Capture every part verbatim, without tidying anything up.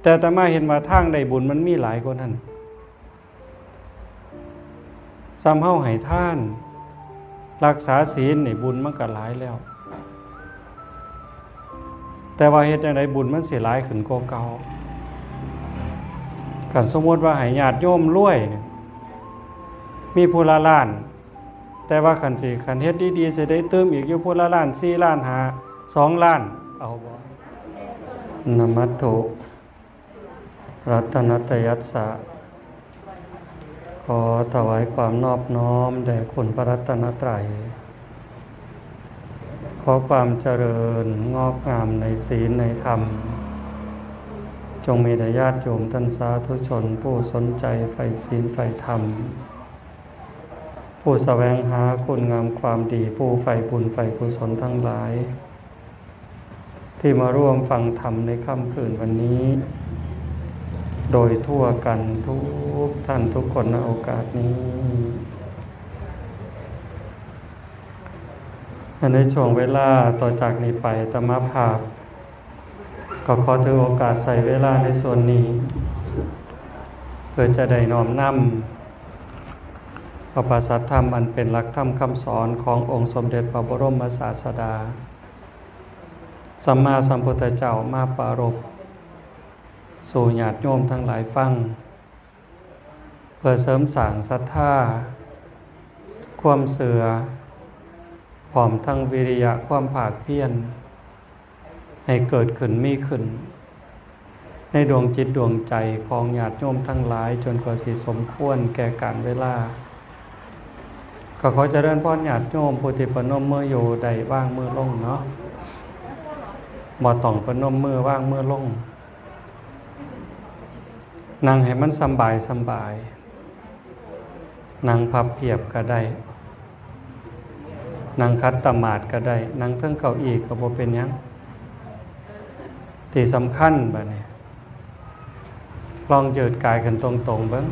แต่อาตมาเห็นว่าทางได้บุญมันมีหลายกว่านั้น ส่ำเฮาให้ทาน รักษาศีลนี่บุญมันก็หลายแล้ว แต่ว่าเฮ็ดจั่งใดบุญมันสิหลายขึ้นกว่าเก่า คันสมมุติว่าให้ญาติโยมรวยเนี่ย มีผู้ละล้าน แต่ว่าคันสิ คันเฮ็ดดีๆ สิได้เติมอีกอยู่ผู้ละล้านสี่ล้านห้า สองล้าน เอาบ่ นมัตถุ รัตนัตยัสสะ ขอถวายความนอบน้อมแด่คุณพระรัตนตรัย ขอความเจริญงอกงามในศีลในธรรม จงมีแด่ญาติโยมท่านสาธุชนผู้สนใจใฝ่ศีลใฝ่ธรรม ผู้แสวงหาคุณงามความดี ผู้ใฝ่บุญใฝ่กุศลทั้งหลาย ที่มาร่วมฟังธรรมในค่ำคืนวันนี้ โดยทั่วกันทุกท่านทุกคน ณ โอกาสนี้ ในช่วงเวลาต่อจากนี้ไป อาตมาภาพ ก็ขอถือโอกาสใช้เวลาในส่วนนี้ เพื่อจะได้น้อมนำเอาพระสัทธรรมอันเป็นหลักธรรมคำสอนขององค์สมเด็จพระบรมศาสดา สัมมาสัมพุทธเจ้ามาปรารภสู่ญาติโยมทั้งหลายฟัง เพื่อเสริมสร้างศรัทธา ความเชื่อ พร้อมทั้งวิริยะความภาคเพียร ให้เกิดขึ้นมีขึ้น ในดวงจิตดวงใจของญาติโยมทั้งหลาย จนกว่าสิสมควรแก่กาลเวลา ก็ขอเจริญพรญาติโยมผู้ที่ประนมมืออยู่ ได้วางมือลงเนาะ บ่ต้องประนมมือ วางมือลง นั่งให้มันสำบายสำบาย นั่งพับเพียบก็ได้ นั่งขัดสมาธิก็ได้ นั่งเทิงเก้าอี้ก็บ่เป็นหยัง ที่สำคัญบัดนี้ ลองยืดกายขึ้นตรงๆ เบิ่ง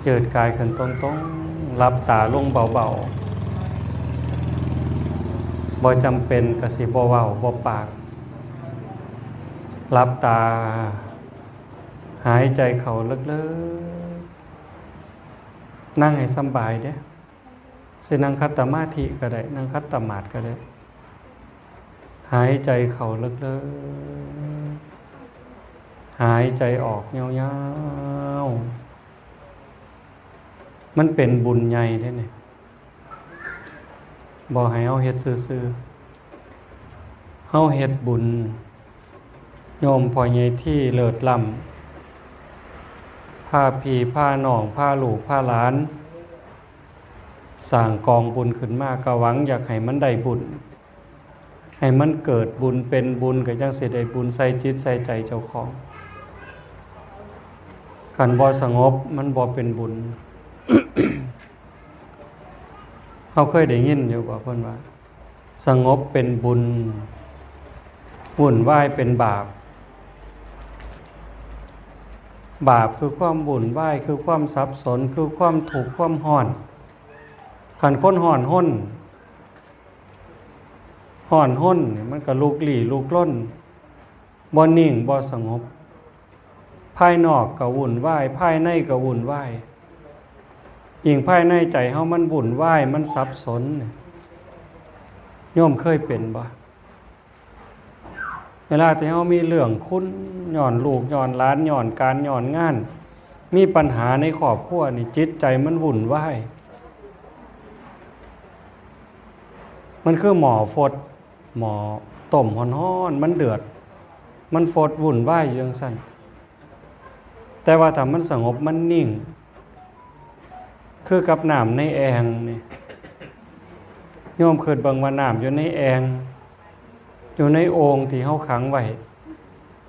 ยืดกายขึ้นตรงๆ หลับตาลงเบาๆ บ่จำเป็นก็สิบ่เว้าบ่ปาก หลับตา หายใจเข้าลึกๆ นั่งให้สำบายเด้ สินั่งขัดสมาธิก็ได้ นั่งขัดสมาธิก็ได้ หายใจเข้าลึกๆ หายใจออกยาวๆ มันเป็นบุญใหญ่เด้เนี่ย บ่ให้เฮาเฮ็ดซื่อๆ เฮาเฮ็ดบุญ โยมพ่อใหญ่ที่เลิศล้ำ พาพี่พาน้อง พาลูกพาหลาน สร้างกองบุญขึ้นมา ก็หวังอยากให้มันได้บุญ ให้มันเกิดบุญเป็นบุญ ก็จั่งสิได้บุญใส่จิตใส่ใจเจ้าของ คันบ่สงบมันบ่เป็นบุญ เฮาเคยได้ยินอยู่บ่ เพิ่นว่า สงบเป็นบุญ วุ่นวายเป็นบาป บาปคือความวุ่นวาย คือความสับสน คือความทุกข์ ความร้อน คันคนร้อนรน ร้อนรนนี่มันก็ลุกลี้ลุกลน บ่นิ่งบ่สงบ ภายนอกก็วุ่นวาย ภายในก็วุ่นวาย ยิ่งภายในใจเฮามันวุ่นวาย มันสับสนเนี่ย โยมเคยเป็นบ่ เวลาที่เฮามีเรื่องขุ่น ย้อนลูก ย้อนหลาน ย้อนการ ย้อนงาน มีปัญหาในครอบครัวนี่ จิตใจมันวุ่นวาย มันคือหม้อฟด หม้อต้มฮ้อนๆ มันเดือด มันฟดวุ่นวายอยู่จั่งซั้น แต่ว่าถ้ามันสงบ มันนิ่ง คือกับน้ำในแอ่งนี่ โยมคิดเบิ่งว่าน้ำอยู่ในแอ่ง อยู่ในโอ่งที่เฮาขังไว้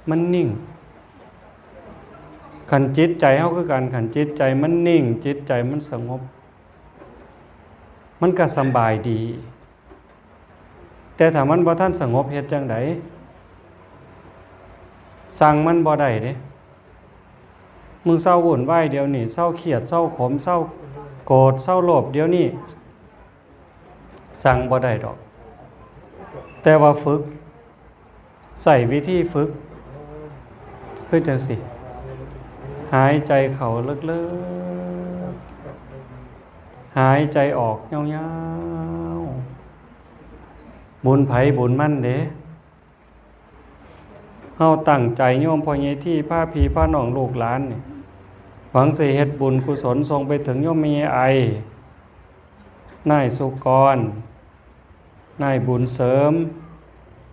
มันนิ่ง คันจิตใจเฮาคือกัน คันจิตใจมันนิ่ง จิตใจมันสงบ มันก็สำบายดี แต่ถ้ามันบ่ทันสงบเฮ็ดจั่งใด สั่งมันบ่ได้เด้ มึงเซาวุ่นวายเดี๋ยวนี้ เซาเครียด เซาขม เซาโกรธ เซาโลภเดี๋ยวนี้ สั่งบ่ได้ดอก แต่ว่าฝึก ใช้วิธีฝึก คือจังสิ หายใจเข้าลึกๆ หายใจออกยาวๆ บุญไผบุญมันเด้ เฮาตั้งใจโยมพ่อใหญ่ที่พาพี่พาน้องลูกหลานนี่ หวังสิเฮ็ดบุญกุศลส่งไปถึงโยมแม่ใหญ่ไอ นายสุกร นายบุญเสริม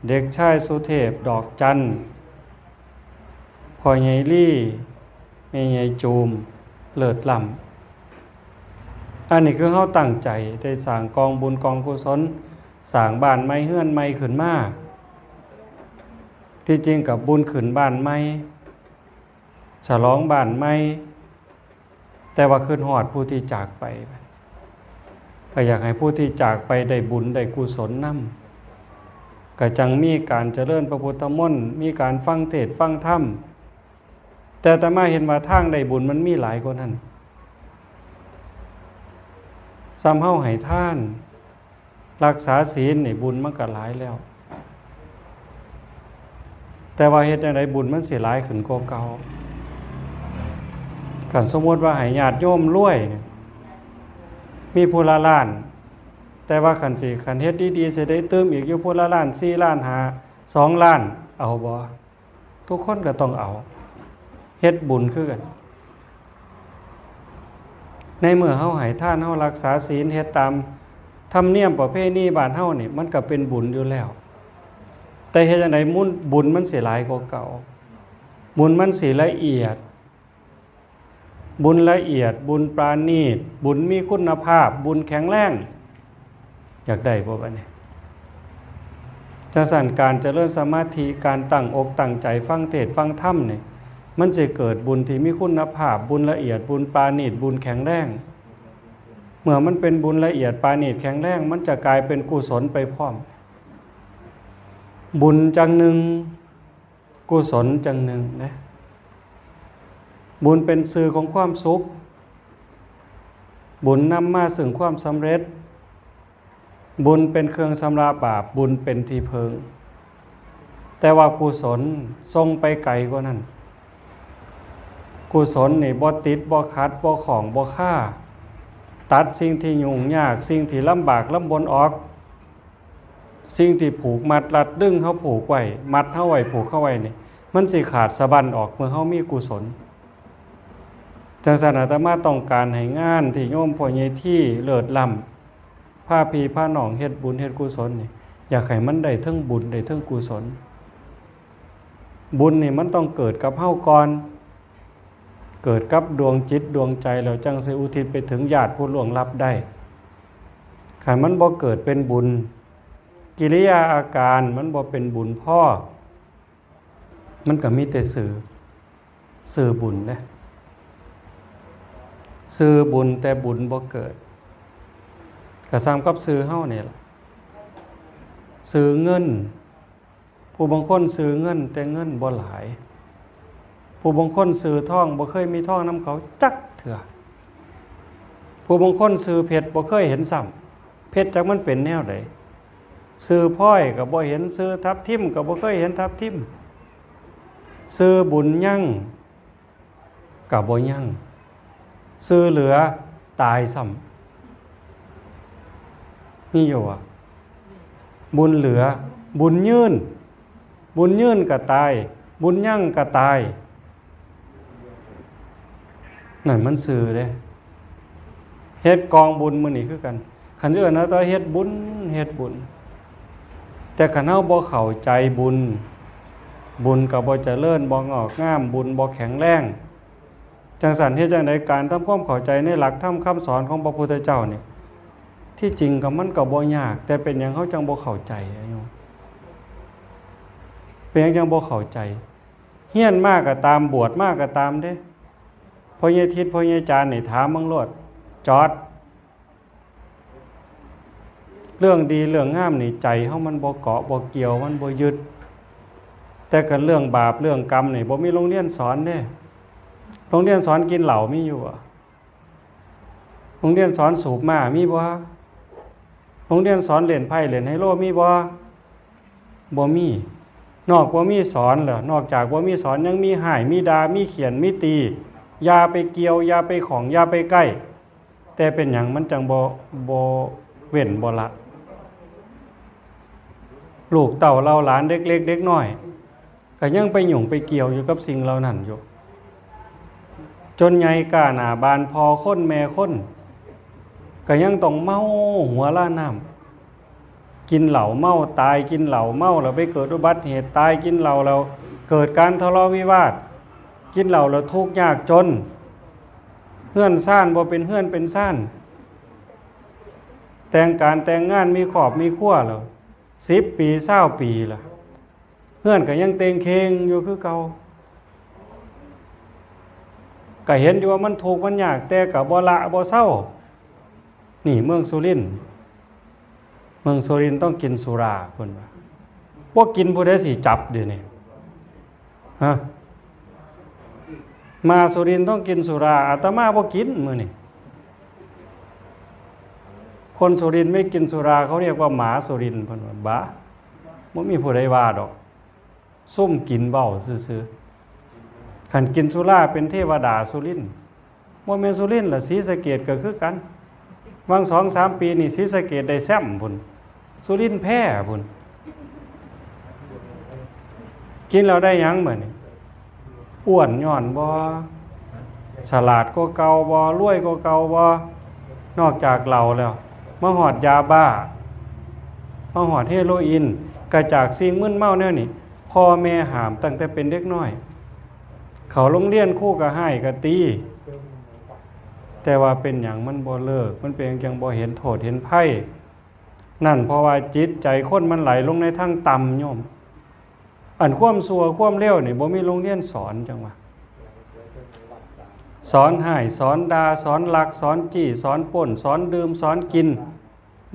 เด็กชายสุเทพ ดอกจัน พ่อใหญ่ลี่ แม่ใหญ่จูม เลิศล้ำ อันนี้คือเฮาตั้งใจได้สร้างกองบุญกองกุศล สร้างบ้านใหม่เฮือนใหม่ขึ้นมา ที่จริงกับบุญขึ้นบ้านใหม่ ฉลองบ้านใหม่ แต่ว่าคิดฮอดผู้ที่จากไป ก็อยากให้ผู้ที่จากไปได้บุญได้กุศลนำ ก็จังมีการเจริญพระพุทธมนต์ มีการฟังเทศน์ฟังธรรม แต่อาตมาเห็นว่าทางได้บุญมันมีหลายกว่านั้น ส่ำเฮาให้ทาน รักษาศีลนี่บุญมันก็หลายแล้ว แต่ว่าเฮ็ดจั่งใดบุญมันสิหลายขึ้นกว่าเก่า คันสมมุติว่าให้ญาติโยมรวยนี่ มีผู้ละล้าน แต่ว่าคันสิ คันเฮ็ดดีๆ สิได้ตื่มอีกอยู่ผู้ละล้าน สี่ล้านห้า สองล้าน เอาบ่? ทุกคนก็ต้องเอา เฮ็ดบุญคือกัน ในเมื่อเฮาให้ทาน เฮารักษาศีล เฮ็ดตามธรรมเนียมประเพณีบ้านเฮานี่ มันก็เป็นบุญอยู่แล้ว แต่เฮ็ดจั่งใดบุญ บุญมันสิหลายกว่าเก่า บุญมันสิละเอียด บุญละเอียด บุญปราณีต บุญมีคุณภาพ บุญแข็งแรง อยากได้บ่บัดนี้? จั่งซั้นการเจริญสมาธิ การตั้งอกตั้งใจฟังเทศน์ฟังธรรมนี่ มันสิเกิดบุญที่มีคุณภาพ บุญละเอียด บุญปราณีต บุญแข็งแรง เมื่อมันเป็นบุญละเอียดปราณีตแข็งแรง มันจะกลายเป็นกุศลไปพร้อม บุญจั่งหนึ่ง กุศลจั่งหนึ่งนะ บุญเป็นสื่อของความสุข บุญนำมาซึ่งความสำเร็จ บุญเป็นเครื่องชำระบาป บุญเป็นที่พึ่ง แต่ว่ากุศลส่งไปไกลกว่านั้น กุศลนี่บ่ติด บ่ขัด บ่ข้อง บ่คา ตัดสิ่งที่ยุ่งยาก สิ่งที่ลำบากลำบนออก สิ่งที่ผูกมัดรัดดึงเฮาผูกไว้ มัดเฮาไว้ ผูกเฮาไว้นี่ มันสิขาดสะบั้นออกเมื่อเฮามีกุศล จั่งซั้นอาตมาต้องการให้งานที่โยมพ่อใหญ่ที่เลิศล้ำ พาพี่พาน้องเฮ็ดบุญเฮ็ดกุศลนี่ อยากให้มันได้เทิงบุญได้เทิงกุศล บุญนี่มันต้องเกิดกับเฮาก่อน เกิดกับดวงจิตดวงใจแล้วจั่งสิอุทิศไปถึงญาติผู้ล่วงลับได้ คันมันบ่เกิดเป็นบุญ กิริยาอาการมันบ่เป็นบุญพอ มันก็มีแต่สื่อ สื่อบุญเด้ สื่อบุญแต่บุญบ่เกิด ก็ส่ำกับสื่อเฮานี่ล่ะ สื่อเงิน ผู้บางคนสื่อเงินแต่เงินบ่หลาย ผู้บางคนสื่อทองบ่เคยมีทองนำเขาจักเทื่อ ผู้บางคนสื่อเพชรบ่เคยเห็นซ้ำ เพชรจักมันเป็นแนวใด สื่อพลอยก็บ่เห็น สื่อทับทิมก็บ่เคยเห็นทับทิม สื่อบุญยั่งก็บ่ยั่ง สื่อเหลือตายซ้ำ มีอยู่อะ บุญเหลือ บุญยืน บุญยืนก็ตาย บุญยั่งก็ตาย นั่นมันสื่อเด้ เฮ็ดกองบุญมื้อนี้คือกัน คันสิเอิ้นว่าแต่เฮ็ดบุญ เฮ็ดบุญ แต่คันเฮาบ่เข้าใจบุญ บุญก็บ่เจริญ บ่งอกงาม บุญบ่แข็งแรง จั่งซั้นเฮ็ดจั่งใดการทำความเข้าใจในหลักธรรมคำสอนของพระพุทธเจ้านี่ ที่จริงก็มันก็บ่ยาก แต่เป็นหยังเฮาจั่งบ่เข้าใจอะโยม เป็นหยังจั่งบ่เข้าใจ เฮียนมาก็ตาม บวชมาก็ตามเด้ พ่อใหญ่ทิศ พ่อใหญ่จารย์นี่ถามเบิ่งโลด จอด เรื่องดีเรื่องงามนี่ใจเฮามันบ่เกาะบ่เกี่ยว มันบ่ยึด แต่คันเรื่องบาปเรื่องกรรมนี่บ่มีโรงเรียนสอนเด้ โรงเรียนสอนกินเหล้ามีอยู่บ่? โรงเรียนสอนสูบม้ามีบ่? โรงเรียนสอนเล่นไพ่เล่นไฮโลมีบ่? บ่มี นอกบ่มีสอนเหรอ นอกจากบ่มีสอนยังมีฮ้าย มีด่า มีเฆี่ยน มีตี อย่าไปเกี่ยว อย่าไปข้อง อย่าไปใกล้ แต่เป็นหยังมันจังบ่ บ่เว้นบ่ละ ลูกเต้าเหล่าหลานเด็กเล็กเด็กน้อย ก็ยังไปหยุ่งไปเกี่ยวอยู่กับสิ่งเหล่านั้นอยู่ จนใหญ่ก้าหน้าบาน พ่อคนแม่คน ก็ยังต้องเมาหัวลาน้ำ กินเหล้าเมาตาย กินเหล้าเมาแล้วไปเกิดอุบัติเหตุตาย กินเหล้าแล้วเกิดการทะเลาะวิวาท กินเหล้าแล้วทุกข์ยากจน เฮือนซานบ่เป็นเฮือนเป็นซาน แต่งการแต่งงานมีครอบมีครัวแล้ว สิบปี ซาวปีละ เฮือนก็ยังเต็งเคงอยู่คือเก่า ก็เห็นอยู่ว่ามันทุกข์มันยาก แต่ก็บ่ละบ่เซา นี่เมืองสุรินทร์ เมืองสุรินทร์ต้องกินสุรา เพิ่นว่า บ่กินผู้ใดสิจับเดี๋ยวนี้ ฮะ มาสุรินทร์ต้องกินสุรา อาตมาบ่กินมื้อนี้ คนสุรินทร์ไม่กินสุรา เขาเรียกว่าหมาสุรินทร์ เพิ่นว่า บ่า บ่มีผู้ใดว่าดอก ซุ่มกินเว้าซื่อๆ คันกินสุราเป็นเทวดาสุรินทร์ บ่แม่นสุรินทร์ล่ะ ศรีสะเกษก็คือกัน หว่างสองสามปีนี่ศรีสะเกษได้แชมป์พุ้น สุรินทร์แพ้พุ้น กินแล้วได้หยังบัดนี้ อ้วนย้อนบ่ ฉลาดกว่าเก่าบ่ รวยกว่าเก่าบ่ นอกจากเหล้าแล้ว มาฮอดยาบ้า มาฮอดเฮโรอีน ก็จากสิ่งมึนเมาแนวนี้ พ่อแม่ห้ามตั้งแต่เป็นเด็กน้อย เข้าโรงเรียนครูก็ฮ้ายก็ตี แต่ว่าเป็นหยังมันบ่เลิก มันเป็นหยังจังบ่เห็นโทษเห็นภัย นั่นเพราะว่าจิตใจคนมันไหลลงในทางต่ำโยม อันความชั่วความเลวนี่บ่มีโรงเรียนสอนจังว่า สอนฮ้าย สอนด่า สอนลัก สอนจี้ สอนปล้น สอนดื่ม สอนกิน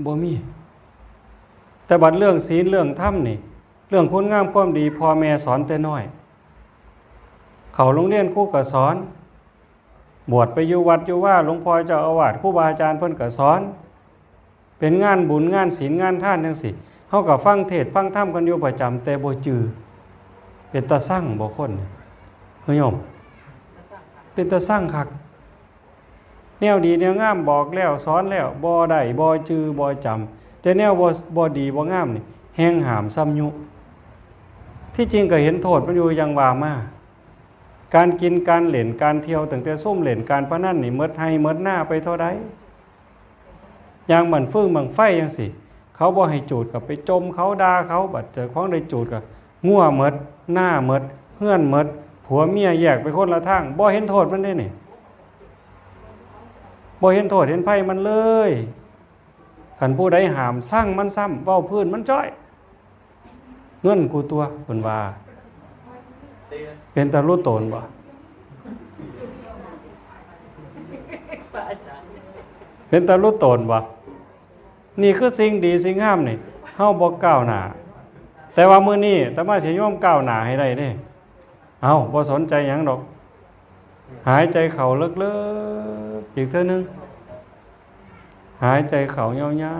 บ่มี แต่บัดเรื่องศีลเรื่องธรรมนี่ เรื่องคุณงามความดี พ่อแม่สอนแต่น้อย เข้าโรงเรียนครูก็สอน บวชไปอยู่วัดอยู่วา หลวงพ่อเจ้าอาวาส ครูบาอาจารย์เพิ่นก็สอน เป็นงานบุญงานศีลงานทานจังซี้ เฮาก็ฟังเทศน์ฟังธรรมกันอยู่ประจำ แต่บ่จื่อ เป็นตาซังบ่คน เฮ้ยโยม เป็นตาซังคัก แนวดีแนวงามบอกแล้วสอนแล้ว บ่ได้ บ่จื่อ บ่จำ แต่แนวบ่ บ่ดีบ่งามนี่ แฮ่งห้ามซ้ำยุ ที่จริงก็เห็นโทษมันอยู่ อย่างว่ามา การกินการเล่นการเที่ยว ตั้งแต่ซุ่มเล่นการพนันนี่ หมดไฮ่หมดนาไปเท่าใด อย่างบั้งฟืนบั้งไฟจังซี้ เขาบ่ให้จูดก็ไปจ่มเขาด่าเขา บัดเจ้าของได้จูดก็งัวหมด นาหมด เฮือนหมด ผัวเมียแยกไปคนละทาง บ่เห็นโทษมันเด้นี่ บ่เห็นโทษเห็นภัยมันเลย คันผู้ใดห้ามซังมันซ้ำ เว้าพื้นมันจ้อย เงินกูตัว เพิ่นว่า เป็นตาลุโตนบ่ เป็นตาลุโตนบ่ นี่คือสิ่งดีสิ่งงามนี่ เฮาบ่ก้าวหน้า แต่ว่ามื้อนี้อาตมาสิโยมก้าวหน้าให้ได้เด้ เอ้า บ่สนใจหยังดอก หายใจเข้าลึกๆ อีกเทื่อนึง หายใจเข้ายา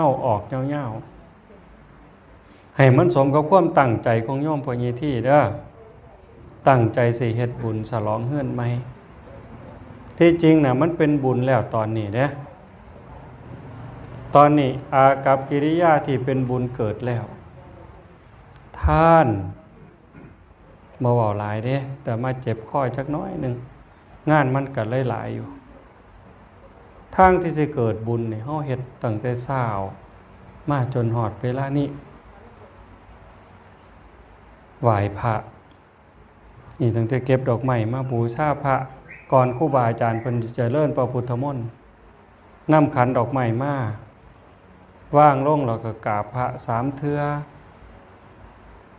วๆ ออกยาวๆ ให้มันสมกับความตั้งใจของโยมพ่อใหญ่ที่เด้อ ตั้งใจสิเฮ็ดบุญฉลองเฮือนใหม่ ที่จริงน่ะมันเป็นบุญแล้วตอนนี้เด้ ตอนนี้อากัปกิริยาที่เป็นบุญเกิดแล้ว ทาน บ่เว้าหลายเด้ แต่มาเจ็บคอจักหน้อยหนึ่ง งานมันก็หลายๆ อยู่ ทางที่สิเกิดบุญนี่ เฮาเฮ็ดตั้งแต่เช้ามาจนฮอดเวลานี้ ไหว้พระ นี่ตั้งแต่เก็บดอกไม้มาบูชาพระ ก่อนครูบาอาจารย์เพิ่นสิเจริญพระพุทธมนต์ นำขันดอกไม้มา วางลงแล้วก็กราบพระสามเทื่อ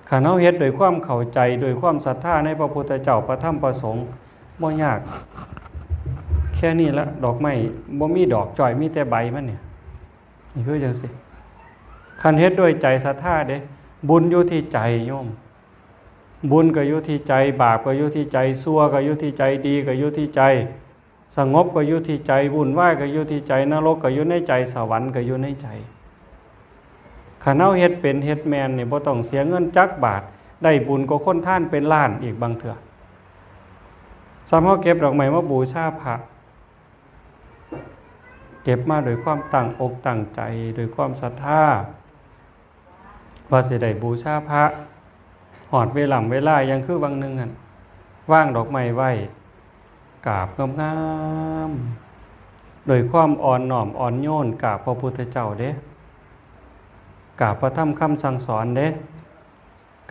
คันเฮาเฮ็ดด้วยความเข้าใจ ด้วยความศรัทธาในพระพุทธเจ้า พระธรรม พระสงฆ์ บ่ยาก แค่นี้ละ ดอกไม้บ่มีดอกจ้อย มีแต่ใบมันเนี่ย นี่คือจังซี่ คันเฮ็ดด้วยใจศรัทธาเด้ บุญอยู่ที่ใจโยม บุญก็อยู่ที่ใจ บาปก็อยู่ที่ใจ ชั่วก็อยู่ที่ใจ ดีก็อยู่ที่ใจ สงบก็อยู่ที่ใจ วุ่นวายก็อยู่ที่ใจ นรกก็อยู่ในใจ สวรรค์ก็อยู่ในใจ คันเฮาเฮ็ดเป็นเฮ็ดแม่นนี่ บ่ต้องเสียเงินจักบาท ได้บุญกว่าคนทานเป็นล้านอีกบางเทื่อ ส่ำเฮาเก็บดอกไม้มาบูชาพระ เก็บมาด้วยความตั้งอกตั้งใจ ด้วยความศรัทธา ว่าสิได้บูชาพระ ฮอดเวลาเวลายังคือวังหนึ่งหั่น วางดอกไม้ไว้ กราบงามๆ โดยความอ่อนน้อมอ่อนโยน กราบพระพุทธเจ้าเด้ กราบพระธรรมคำสั่งสอนเด้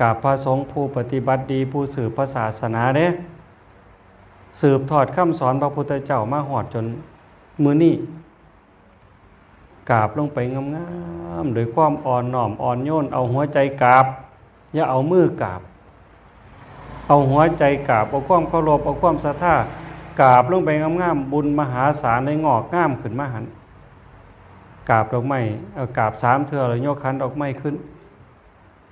กราบพระสงฆ์ผู้ปฏิบัติดี ผู้สืบพระศาสนาเด้ สืบทอดคำสอนพระพุทธเจ้ามาฮอดจนมื้อนี้ กราบลงไปงามๆ โดยความอ่อนน้อมอ่อนโยน เอาหัวใจกราบ อย่าเอามือกราบ เอาหัวใจกราบ เอาความเคารพ เอาความศรัทธา กราบลงไปงามๆ บุญมหาศาลได้งอกงามขึ้นมาหั่น กราบดอกไม้ เอากราบสามเทื่อแล้วยกขันดอกไม้ขึ้น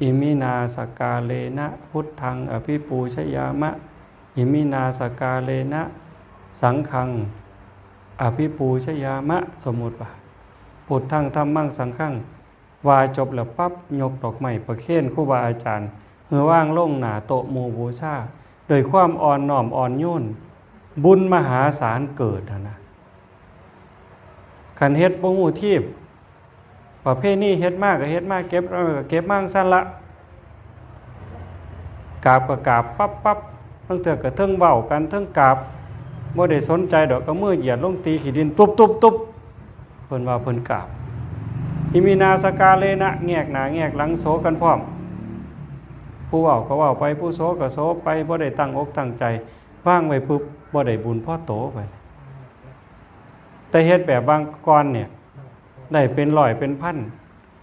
อิมินาสกาเลนะพุทธังอภิปูชยามะ อิมินาสกาเลนะสังฆังอภิปูชยามะ สมมุติว่า พุทธังธัมมังสังฆัง ว่าจบแล้วปั๊บ ยกดอกไม้ประเคนครูบาอาจารย์ หื้อวางลงหน้าโต๊ะหมู่บูชา โดยความอ่อนน้อมอ่อนโยน บุญมหาศาลเกิดหั่นนะ คันเฮ็ดบ่ฮู้ทีบ ประเพณีเฮ็ดมาก็เฮ็ดมา เก็บเอาก็เก็บมาจั่งซั้นละ กราบก็กราบปั๊บปั๊บ บางเทื่อก็เทิงเว้ากันเทิงกราบ บ่ได้สนใจดอก เอามือเหยียดลงตีขี้ดิน ตุ๊บตุ๊บตุ๊บ เพิ่นว่าเพิ่นกราบ อิมินาสกาเลนะ แงกหน้าแงกหลังโสกันพร้อม ผู้เว้าก็เว้าไป ผู้โสก็โสไป บ่ได้ตั้งอกตั้งใจ วางไว้ปุ๊บ บ่ได้บุญพอโตไป แต่เฮ็ดแบบบางก่อนเนี่ย ได้เป็นร้อยเป็นพัน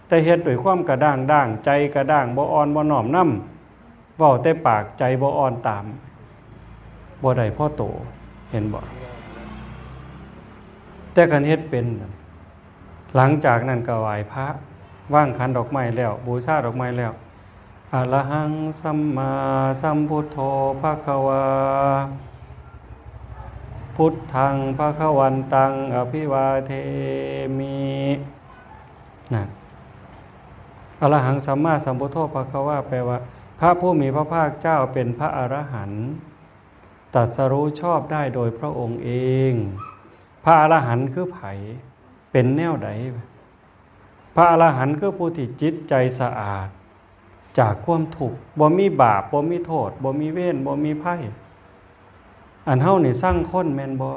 แต่เฮ็ดด้วยความกระด้างด้าง ใจกระด้าง บ่อ่อนบ่น้อมนำ เว้าแต่ปาก ใจบ่อ่อนตาม บ่ได้พอโต เห็นบ่ แต่คันเฮ็ดเป็น หลังจากนั้นก็ไหว้พระ วางขันดอกไม้แล้ว บูชาดอกไม้แล้ว อะระหังสัมมาสัมพุทโธภะคะวา พุทธังภะคะวันตังอภิวาเทมิ นะ อะระหังสัมมาสัมพุทโธภะคะวา แปลว่า พระผู้มีพระภาคเจ้าเป็นพระอรหันต์ ตรัสรู้ชอบได้โดยพระองค์เอง พระอรหันต์คือไผ เป็นแนวใด พระอรหันต์คือผู้ที่จิตใจสะอาด จากความทุกข์ บ่มีบาป บ่มีโทษ บ่มีเวร บ่มีภัย อันเฮานี่ซังคนแม่นบ่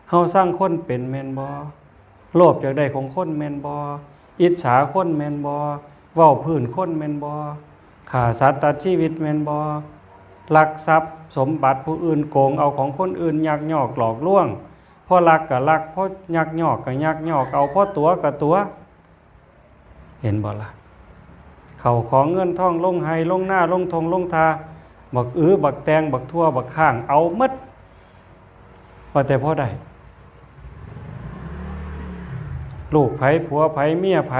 เฮาซังคนเป็นแม่นบ่ โลภอยากได้ของคนแม่นบ่ อิจฉาคนแม่นบ่ เว้าพื้นคนแม่นบ่ ฆ่าสัตว์ตัดชีวิตแม่นบ่ ลักทรัพย์สมบัติผู้อื่น โกงเอาของคนอื่น ยักยอกหลอกลวง พอลักก็ลัก พอยักยอกก็ยักยอกเอา พอตั๋วก็ตั๋ว เห็นบ่ล่ะ เข้าของเงินทอง ลงไฮ่ลงนา ลงท่งลงทา บักอือ บักแตง บักถั่ว บักข่าง เอาหมด ว่าแต่พอได้ ลูกไผ ผัวไผ เมียไผ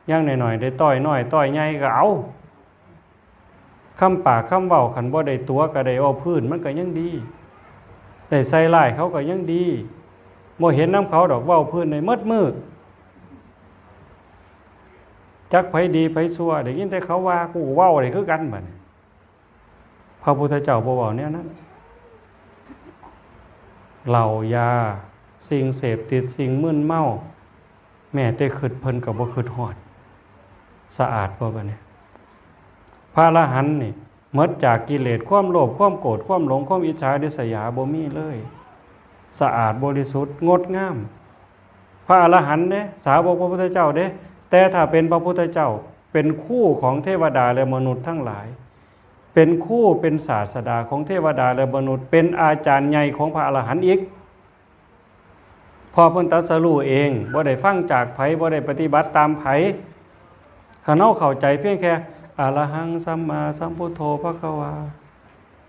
อย่างน้อยๆ ได้ต้อยน้อยต้อยใหญ่ก็เอา คำปากคำเว้า คันบ่ได้ตั๋วก็ได้เว้าพื้น มันก็ยังดี ได้ใส่ร้ายเขาก็ยังดี บ่เห็นนำเขาดอก เว้าพื้นได้หมดมื้อ จักไผดีไผชั่ว ได้ยินแต่เขาว่า กูก็เว้าได้คือกันบัดนี้ พระพุทธเจ้าบ่เว้าแนวนั้น เหล้ายา สิ่งเสพติด สิ่งมึนเมา แม้แต่คิดเพิ่นก็บ่คิดฮอด สะอาดบ่บัดนี้ พระอรหันต์นี่ หมดจากกิเลส ความโลภ ความโกรธ ความหลง ความอิจฉาริษยา บ่มีเลย สะอาดบริสุทธิ์ งดงาม พระอรหันต์เด้ สาวกพระพุทธเจ้าเด้ แต่ถ้าเป็นพระพุทธเจ้า เป็นครูของเทวดาและมนุษย์ทั้งหลาย เป็นครู เป็นศาสดาของเทวดาและมนุษย์ เป็นอาจารย์ใหญ่ของพระอรหันต์อีก เพราะเพิ่นตรัสรู้เอง บ่ได้ฟังจากไผ บ่ได้ปฏิบัติตามไผ คันเฮาเข้าใจเพียงแค่ อะระหังสัมมาสัมพุทโธภะคะวา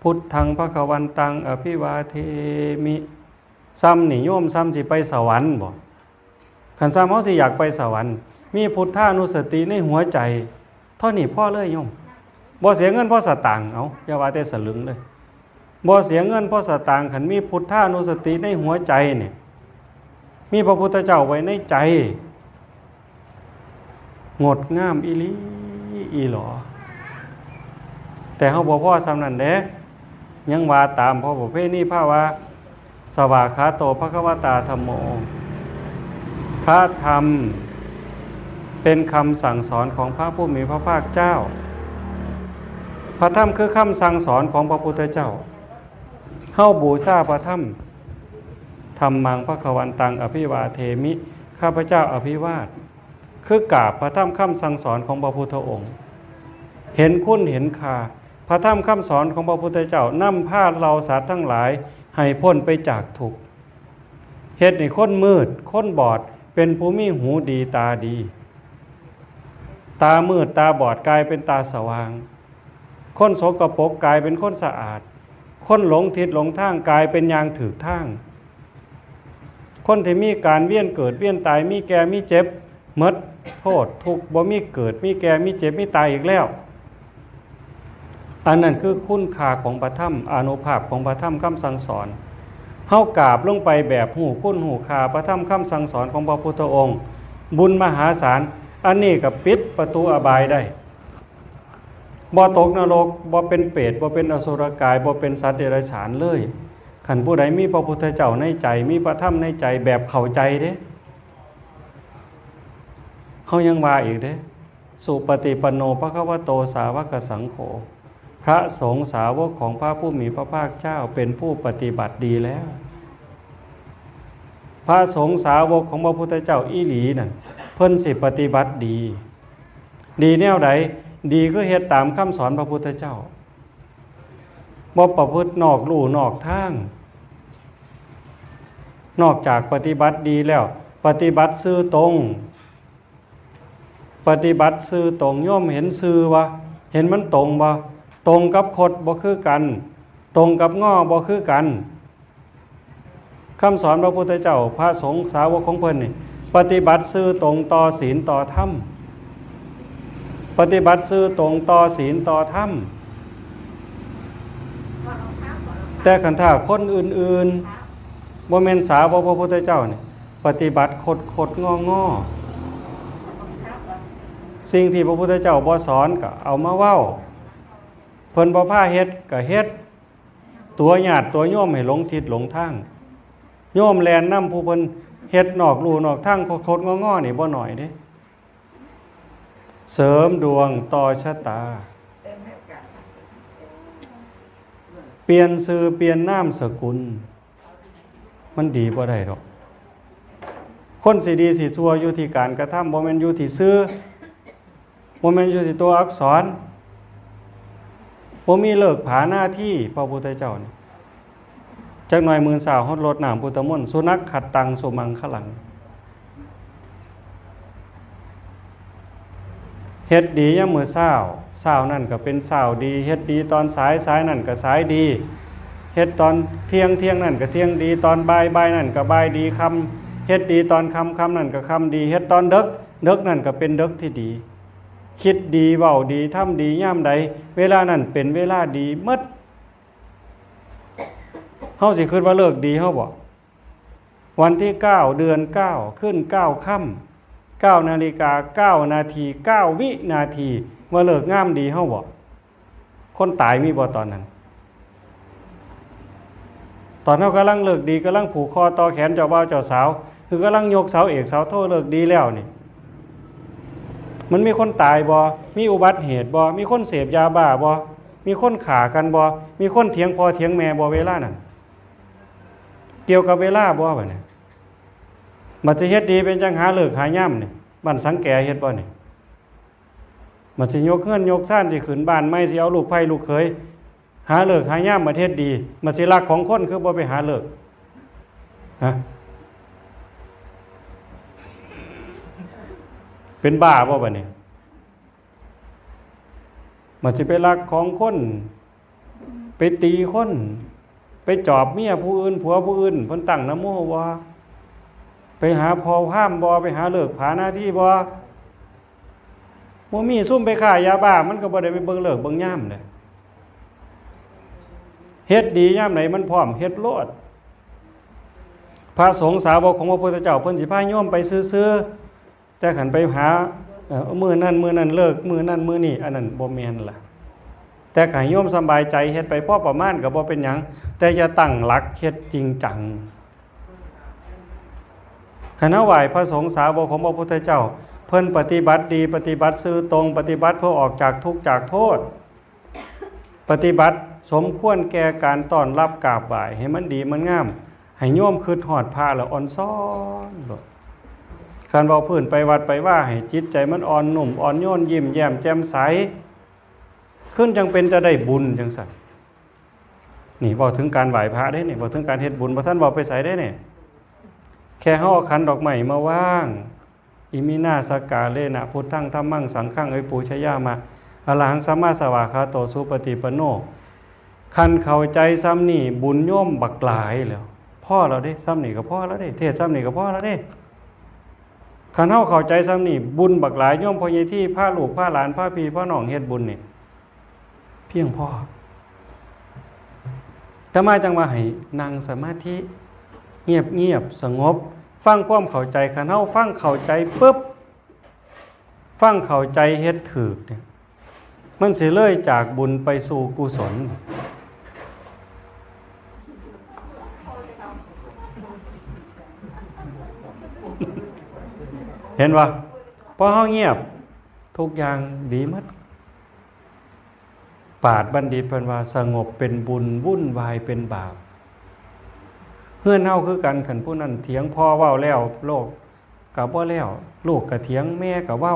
พุทธังภะคะวันตังอภิวาเทมิ ส่ำนี่โยม ส่ำสิไปสวรรค์บ่ คันส่ำเฮาสิอยากไปสวรรค์ มีพุทธานุสติในหัวใจ เท่านี้พอเลยโยม บ่เสียเงินพอสตางค์ เอา อย่าว่าแต่สลึงเลย บ่เสียเงินพอสตางค์ คันมีพุทธานุสติในหัวใจเนี่ย มีพระพุทธเจ้าไว้ในใจ งดงามอีหลีอีหลอ แต่เฮาบ่พอส่ำนั้นเด้ ยังว่าตามพระประเพณีพาว่า สวากขาโต ภควตา ธัมโม พระธรรมเป็นคำสั่งสอนของพระผู้มีพระภาคเจ้า พระธรรมคือคำสั่งสอนของพระพุทธเจ้า เฮาบูชาพระธรรม ธัมมัง ภควันตัง อภิวาเทมิ ข้าพเจ้าอภิวาท คือกราบพระธรรมคำสั่งสอนของพระพุทธองค์ เห็นคุณเห็นค่า พระธรรมคำสอนของพระพุทธเจ้านำพาเราสัตว์ทั้งหลายให้พ้นไปจากทุกข์ เฮ็ดให้คนมืด คนบอด เป็นผู้มีหูดีตาดี ตามืดตาบอดกลายเป็นตาสว่าง คนสกปรกกลายเป็นคนสะอาด คนหลงทิศหลงทางกลายเป็นย่างถืกทาง คนที่มีการเวียนเกิดเวียนตาย มีแก่มีเจ็บ หมดโทษทุกข์ บ่มีเกิด มีแก่ มีเจ็บ มีตายอีกแล้ว อันนั้นคือคุณค่าของพระธรรม อานุภาพของพระธรรมคำสั่งสอน เฮากราบลงไปแบบฮู้คุณฮู้ค่าพระธรรมคำสั่งสอนของพระพุทธองค์ บุญมหาศาล อันนี้ก็ปิดประตูอบายได้ บ่ตกนรก บ่เป็นเปรต บ่เป็นอสุรกาย บ่เป็นสัตว์เดรัจฉานเลย คันผู้ใดมีพระพุทธเจ้าในใจ มีพระธรรมในใจแบบเข้าใจเด้ เฮายังว่าอีกเด้ สุปฏิปันโน ภควโต สาวกสังโฆ พระสงฆ์สาวกของพระผู้มีพระภาคเจ้าเป็นผู้ปฏิบัติดีแล้ว พระสงฆ์สาวกของพระพุทธเจ้าอีหลีนั่น เพิ่นสิปฏิบัติดี ดีแนวใด ดีคือเฮ็ดตามคำสอนพระพุทธเจ้า บ่ประพฤตินอกลู่นอกทาง นอกจากปฏิบัติดีแล้ว ปฏิบัติซื่อตรง ปฏิบัติซื่อตรง โยมเห็นซื่อบ่ เห็นมันตรงบ่ ตรงกับคดบ่คือกัน ตรงกับงอบ่คือกัน คำสอนพระพุทธเจ้า พระสงฆ์สาวกของเพิ่นนี่ ปฏิบัติซื่อตรงต่อศีลต่อธรรม ปฏิบัติซื่อตรงต่อศีลต่อธรรม แต่คันถ้าคนอื่นๆ บ่แม่นสาวกพระพุทธเจ้านี่ ปฏิบัติคดๆ งอๆ สิ่งที่พระพุทธเจ้าบ่สอนก็เอามาเว้า เพิ่นบ่พาเฮ็ดก็เฮ็ด ตั๋วญาติตั๋วโยมให้หลงทิศหลงทาง โยมแล่นนำผู้เพิ่นเฮ็ดนอกลู่นอกทาง คดๆ งอๆ นี่บ่น้อยเด้ เสริมดวงต่อชะตา เปลี่ยนชื่อเปลี่ยนนามสกุล มันดีบ่ได้ดอก คนสิดีสิชั่วอยู่ที่การกระทำ บ่แม่นอยู่ที่ชื่อ บ่แม่นอยู่ที่ตัวอักษร บ่มีฤกษ์ผานาที พระพุทธเจ้านี่ จักหน่อยมื้อเช้าเฮารดน้ำพุทธมนต์ สุนักขัตตังสุมังคลัง เฮ็ดดียามมื้อเช้า เช้านั่นก็เป็นเช้าดี เฮ็ดดีตอนสาย สายนั่นก็สายดี เฮ็ดตอนเที่ยง เที่ยงนั่นก็เที่ยงดี ตอนบ่าย บ่ายนั่นก็บ่ายดี ค่ำ เฮ็ดดีตอนค่ำ ค่ำนั่นก็ค่ำดี เฮ็ดตอนดึก ดึกนั่นก็เป็นดึกที่ดี คิดดี เว้าดี ทำดี ยามใด เวลานั้นเป็นเวลาดีหมด เฮาสิคิดว่าฤกษ์ดีเฮาบ่ วันที่เก้า เดือนเก้า ขึ้นเก้าค่ำ เก้านาฬิกา เก้านาที เก้าวินาที ว่าฤกษ์งามดีเฮาบ่ คนตายมีบ่ตอนนั้น ตอนเฮากำลังฤกษ์ดี กำลังผูกคอต่อแขนเจ้าบ่าวเจ้าสาว คือกำลังยกเสาเอกเสาโทฤกษ์ดีแล้วนี่ มันมีคนตายบ่ มีอุบัติเหตุบ่ มีคนเสพยาบ้าบ่ มีคนฆ่ากันบ่ มีคนเถียงพ่อเถียงแม่บ่ เวลานั้น เกี่ยวกับเวลาบ่ บัดนี้ บัดสิเฮ็ดดีเป็นจั่งหาฤกษ์หายามนี่ บ้านสังแกเฮ็ดบ่นี่ บัดสิยกเฮือนยกซาน สิขึ้นบ้านใหม่ สิเอาลูกใภ้ลูกเขย หาฤกษ์หายามบัดเฮ็ดดี บัดสิลักของคนคือบ่ไปหาฤกษ์ ฮะ เป็นบ้าบ่บัดนี้ บัดสิไปลักของคน ไปตีคน ไปจอบเมียผู้อื่น ผัวผู้อื่น เพิ่นตั้งนะโมบ่ ไปหาพ่อพราหมณ์บ่ ไปหาฤกษ์ผานาทีบ่ บ่มี ซุมไปค้ายาบ้า มันก็บ่ได้ไปเบิ่งฤกษ์เบิ่งยามเด้ เฮ็ดดียามใดมันพร้อมเฮ็ดโลด พระสงฆ์สาวกของพระพุทธเจ้า เพิ่นสิพาโยมไปซื่อๆ แต่คันไปหา เอ่อ มื้อนั้นมื้อนั้นฤกษ์ มื้อนั้นมื้อนี้ อันนั้นบ่แม่นล่ะ แต่ให้โยมสบายใจเฮ็ดไปพอประมาณก็บ่เป็นหยัง แต่อย่าตั้งหลักเฮ็ดจริงจัง คันเฮาไหว้พระสงฆ์สาวกของพระพุทธเจ้า เพิ่นปฏิบัติดี ปฏิบัติซื่อตรง ปฏิบัติเพื่อออกจากทุกข์จากโทษ ปฏิบัติสมควรแก่การต้อนรับกราบไหว้ ให้มันดีมันงาม ให้โยมคิดฮอดพระแล้วอ่อนซ้อนโลด คันเว้าพื้นไปวัดไปวา ให้จิตใจมันอ่อนนุ่มอ่อนโยน ยิ้มแย้มแจ่มใส ขึ้นจังเป็นจะได้บุญจังซั่น นี่เว้าถึงการไหว้พระเด้นี่ เว้าถึงการเฮ็ดบุญ บ่ทันเว้าไปไสเด้นี่ แค่เฮาเอาขันดอกไม้มาวาง อิมินาสกกาเลนะ พุทธัง ธัมมัง สังฆัง เอ้ย ปูชยามะ อรหัง สัมมาสวากขาโต สุปฏิปันโน คันเข้าใจซ้ำนี่ บุญโยมบักหลายแล้ว พอแล้วเด้ ซ้ำนี่ก็พอแล้วเด้ เทศน์ซ้ำนี่ก็พอแล้วเด้ คันเฮาเข้าใจซ้ำนี่ บุญบักหลาย โยมพ่อใหญ่ที่ พาลูก พาหลาน พาพี่ พาน้องเฮ็ดบุญนี่ เพียงพอ อาตมาจั่งว่าให้นั่งสมาธิ เงียบๆ สงบ ฟังความเข้าใจ คันเฮาฟังเข้าใจปุ๊บ ฟังเข้าใจเฮ็ดถูกเนี่ย มันสิเลยจากบุญไปสู่กุศล เห็นบ่ พอเฮาเงียบ ทุกอย่างดีหมด ปราชญ์บัณฑิตเพิ่นว่า สงบเป็นบุญ วุ่นวายเป็นบาป เฮือนเฮาคือกัน คันผู้นั้นเถียงพ่อเว้าแล้ว โลกก็บ่แล้ว ลูกก็เถียง แม่ก็เว้า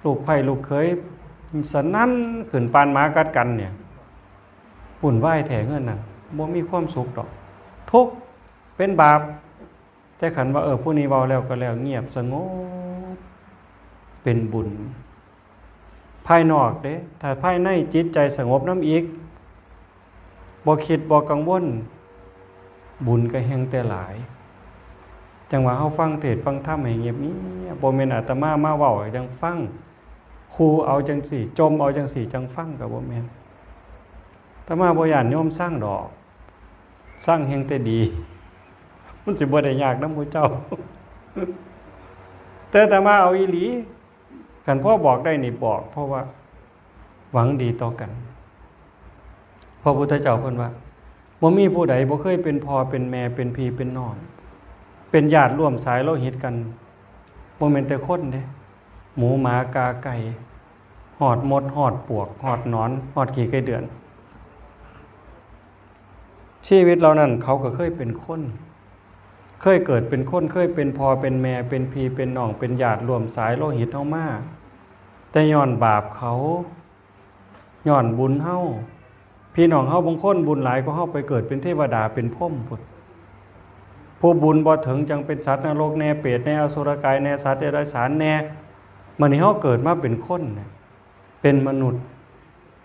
ลูกใพร่ลูกเขยสนั่นขึ้นปานหมากัดกันเนี่ย วุ่นวายแท้เฮือนนั่น บ่มีความสุขดอก ทุกข์ เป็นบาป แต่คันว่า เออ ผู้นี้เว้าแล้วก็แล้ว เงียบสงบ เป็นบุญ ภายนอกเด้ ถ้าภายในจิตใจสงบนำอีก บ่คิดบ่กังวล บุญก็แฮ่งแต่หลาย จั่งว่าเฮาฟังเทศน์ฟังธรรมให้เงียบๆ บ่แม่นอาตมามาเว้าให้จั่งฟัง ครูเอาจั่งซี้ จมเอาจั่งซี้ จั่งฟังก็บ่แม่น อาตมาบ่ย้านโยมซังดอก ซังแฮ่งแต่ดี มันสิบ่ได้ยากนำหมู่เจ้า แต่อาตมาเอาอีหลี คันพอบอกได้นี่บอก เพราะว่าหวังดีต่อกัน พระพุทธเจ้าเพิ่นว่า บ่มีผู้ใดบ่เคยเป็นพ่อเป็นแม่ เป็นพี่เป็นน้อง เป็นญาติร่วมสายโลหิตกัน บ่แม่นแต่คนเด้ หมูหมากาไก่ ฮอดมด ฮอดปวก ฮอดหนอน ฮอดขี้ไก่เดือน ชีวิตเหล่านั้นเขาก็เคยเป็นคน เคยเกิดเป็นคน เคยเป็นพ่อเป็นแม่ เป็นพี่เป็นน้อง เป็นญาติร่วมสายโลหิตเฮามา แต่ย้อนบาปเขา ย้อนบุญเฮา พี่น้องเฮาบางคนบุญหลายกว่าเฮา ไปเกิดเป็นเทวดาเป็นพรหมพุ้น ผู้บุญบ่ถึงจั่งเป็นสัตว์นรกแน่ เปรตแน่ อสุรกายแน่ สัตว์เดรัจฉานแน่ มื้อนี้เฮาเกิดมาเป็นคนน่ะ เป็นมนุษย์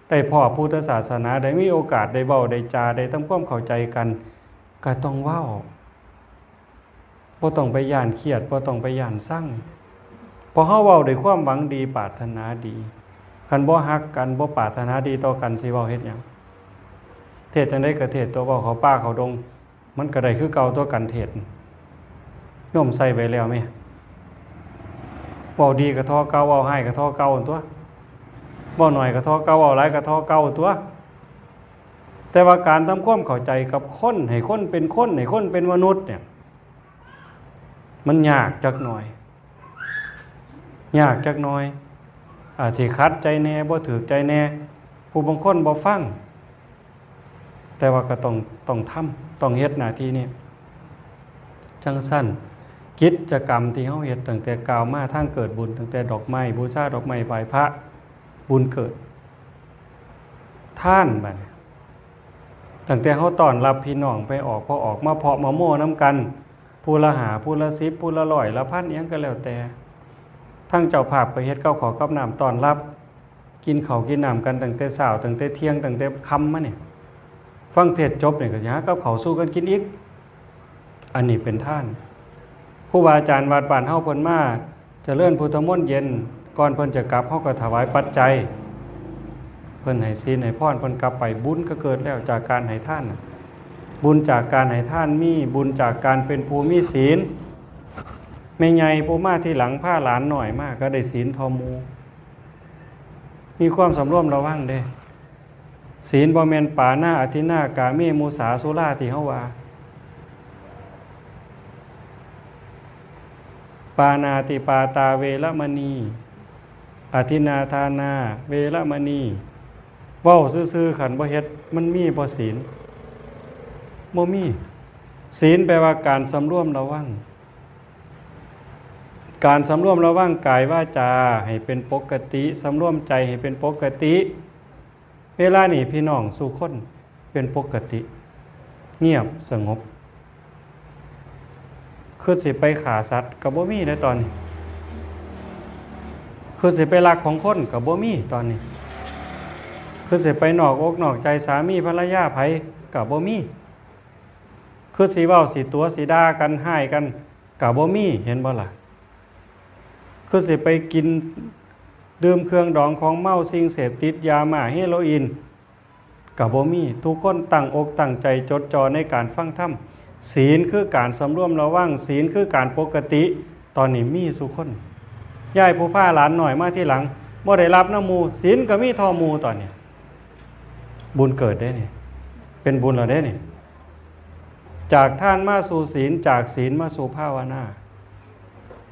ได้พ้อพุทธศาสนา ได้มีโอกาสได้เว้าได้จา ได้ทำความเข้าใจกัน ก็ต้องเว้า บ่ต้องไปย้านเครียด บ่ต้องไปย้านซัง เพราะเฮาเว้าด้วยความหวังดีปรารถนาดี คันบ่ฮักกัน บ่ปรารถนาดีต่อกัน สิเว้าเฮ็ดหยัง เทศน์จั่งใดก็เทศน์ตั๊ว เว้าเข้าป่าเข้าดง มันก็ได้คือเก่าตั๊ว การเทศน์ โยมใส่ไว้แล้วแหม เว้าดีก็ท่อเก่า เว้าร้ายก็ท่อเก่าตั๊ว เว้าน้อยก็ท่อเก่า เว้าหลายก็ท่อเก่าตั๊ว แต่ว่าการทำความเข้าใจกับคน ให้คนเป็นคน ให้คนเป็นมนุษย์เนี่ย มันยากจักหน่อย ยากจักหน่อย อาจสิขัดใจแน่ บ่ถูกใจแน่ ผู้บางคนบ่ฟัง แต่ว่าก็ต้อง ต้องทำ ต้องเฮ็ดหน้าที่นี้ จั่งซั้น กิจกรรมที่เฮาเฮ็ดตั้งแต่กล่าวมา ทางเกิดบุญ ตั้งแต่ดอกไม้บูชา ดอกไม้ไหว้พระ บุญเกิด ทานบัดนี้ ตั้งแต่เฮาต้อนรับพี่น้องไปออก พอออกมาเพาะมาโม่นำกัน ผู้ละห้า ผู้ละสิบ ผู้ละร้อย ละพัน อิหยังก็แล้วแต่ ทางเจ้าภาพก็เฮ็ดกับข้าวกับน้ำต้อนรับ กินข้าวกินน้ำกันตั้งแต่เช้า ตั้งแต่เที่ยง ตั้งแต่ค่ำมาเนี่ย ฟังเทศน์จบเนี่ยก็สิหากับข้าวสู่กันกินอีก อันนี้เป็นทาน ครูบาอาจารย์วัดบ้านเฮาเพิ่นมาเจริญพุทธมนต์เย็น ก่อนเพิ่นจะกลับ เฮาก็ถวายปัจจัย เพิ่นให้ศีลให้พร เพิ่นกลับไป บุญก็เกิดแล้วจากการให้ทานน่ะ บุญจากการให้ทานมี บุญจากการเป็นผู้มีศีล แม่ใหญ่ผู้มาทีหลังพาหลานน้อยมาก็ได้ศีลเท่าหมู่ มีความสำรวมระวังเด้ ศีลบ่แม่นปาณา อทินนา กาเม มุสา สุราที่เฮาว่า ปาณาติปาตา เวรมณี อทินนาทานา เวรมณี เว้าซื่อๆ คันบ่เฮ็ด มันมีบ่ศีล? บ่มี ศีลแปลว่าการสำรวมระวัง การสำรวมระวังกายวาจาให้เป็นปกติ สำรวมใจให้เป็นปกติ เวลานี้พี่น้องสู่คนเป็นปกติ เงียบสงบ คือสิไปฆ่าสัตว์ก็บ่มีในตอนนี้ คือสิไปลักของคนก็บ่มีตอนนี้ คือสิไปนอกอกนอกใจสามีภรรยาไผก็บ่มี คือสิเว้าสิตั๋วสิด่ากันฮ้ายกันก็บ่มี เห็นบ่ล่ะ คือสิไปกินดื่มเครื่องดองของเมา สิ่งเสพติด ยาม่า เฮโรอีน ก็บ่มี ทุกคนตั้งอกตั้งใจจดจ่อในการฟังธรรม ศีลคือการสำรวมระวัง ศีลคือการปกติ ตอนนี้มีสู่คน ยายผู้พาหลานน้อยมาทีหลัง บ่ได้รับนำหมู่ ศีลก็มีท่อหมู่ตอนนี้ บุญเกิดเด้นี่ เป็นบุญแล้วเด้นี่ จากทานมาสู่ศีล จากศีลมาสู่ภาวนา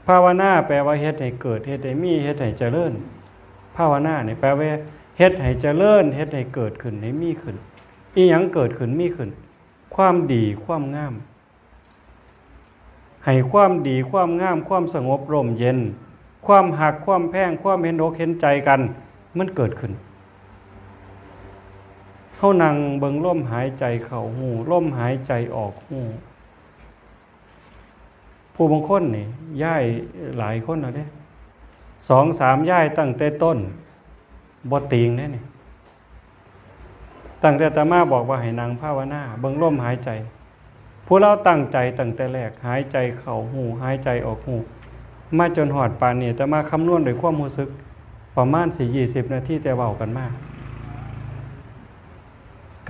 ภาวนาแปลว่าเฮ็ดให้เกิด เฮ็ดให้มี เฮ็ดให้เจริญ ภาวนานี่แปลว่าเฮ็ดให้เจริญ เฮ็ดให้เกิดขึ้น ให้มีขึ้น อีหยังเกิดขึ้นมีขึ้น ความดีความงาม ให้ความดีความงาม ความสงบร่มเย็น ความฮักความแพง ความเห็นอกเห็นใจกัน มันเกิดขึ้น เฮานั่งเบิ่งลมหายใจเข้าฮู้ ลมหายใจออกฮู้ ผู้บางคนนี่ย้ายหลายคนแล้วเด้ สองสามย้ายตั้งแต่ต้น บ่ติงเด้นี่ ตั้งแต่อาตมาบอกว่าให้นั่งภาวนา เบิ่งลมหายใจ ผู้ลาวตั้งใจตั้งแต่แรก หายใจเข้าฮู้ หายใจออกฮู้ มาจนฮอดปานนี้ อาตมาคำนวณด้วยความรู้สึก ประมาณสิยี่สิบนาทีแต่เว้ากันมา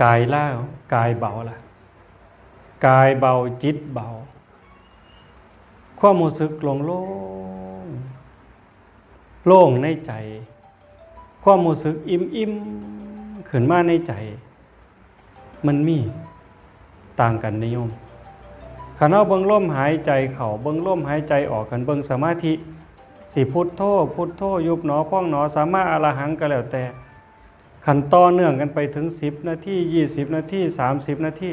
กายลาว กายเบาล่ะ กายเบาจิตเบา ความรู้สึกโล่งๆ โล่งในใจ ความรู้สึกอิ่มๆ ขึ้นมาในใจ มันมีต่างกันเด้โยม คันเฮาเบิ่งลมหายใจเข้า เบิ่งลมหายใจออก คันเบิ่งสมาธิ สิพุทโธ พุทโธ ยุบหนอพองหนอ สัมมาอรหังก็แล้วแต่ คันต่อเนื่องกันไปถึงสิบนาที ยี่สิบนาที สามสิบนาที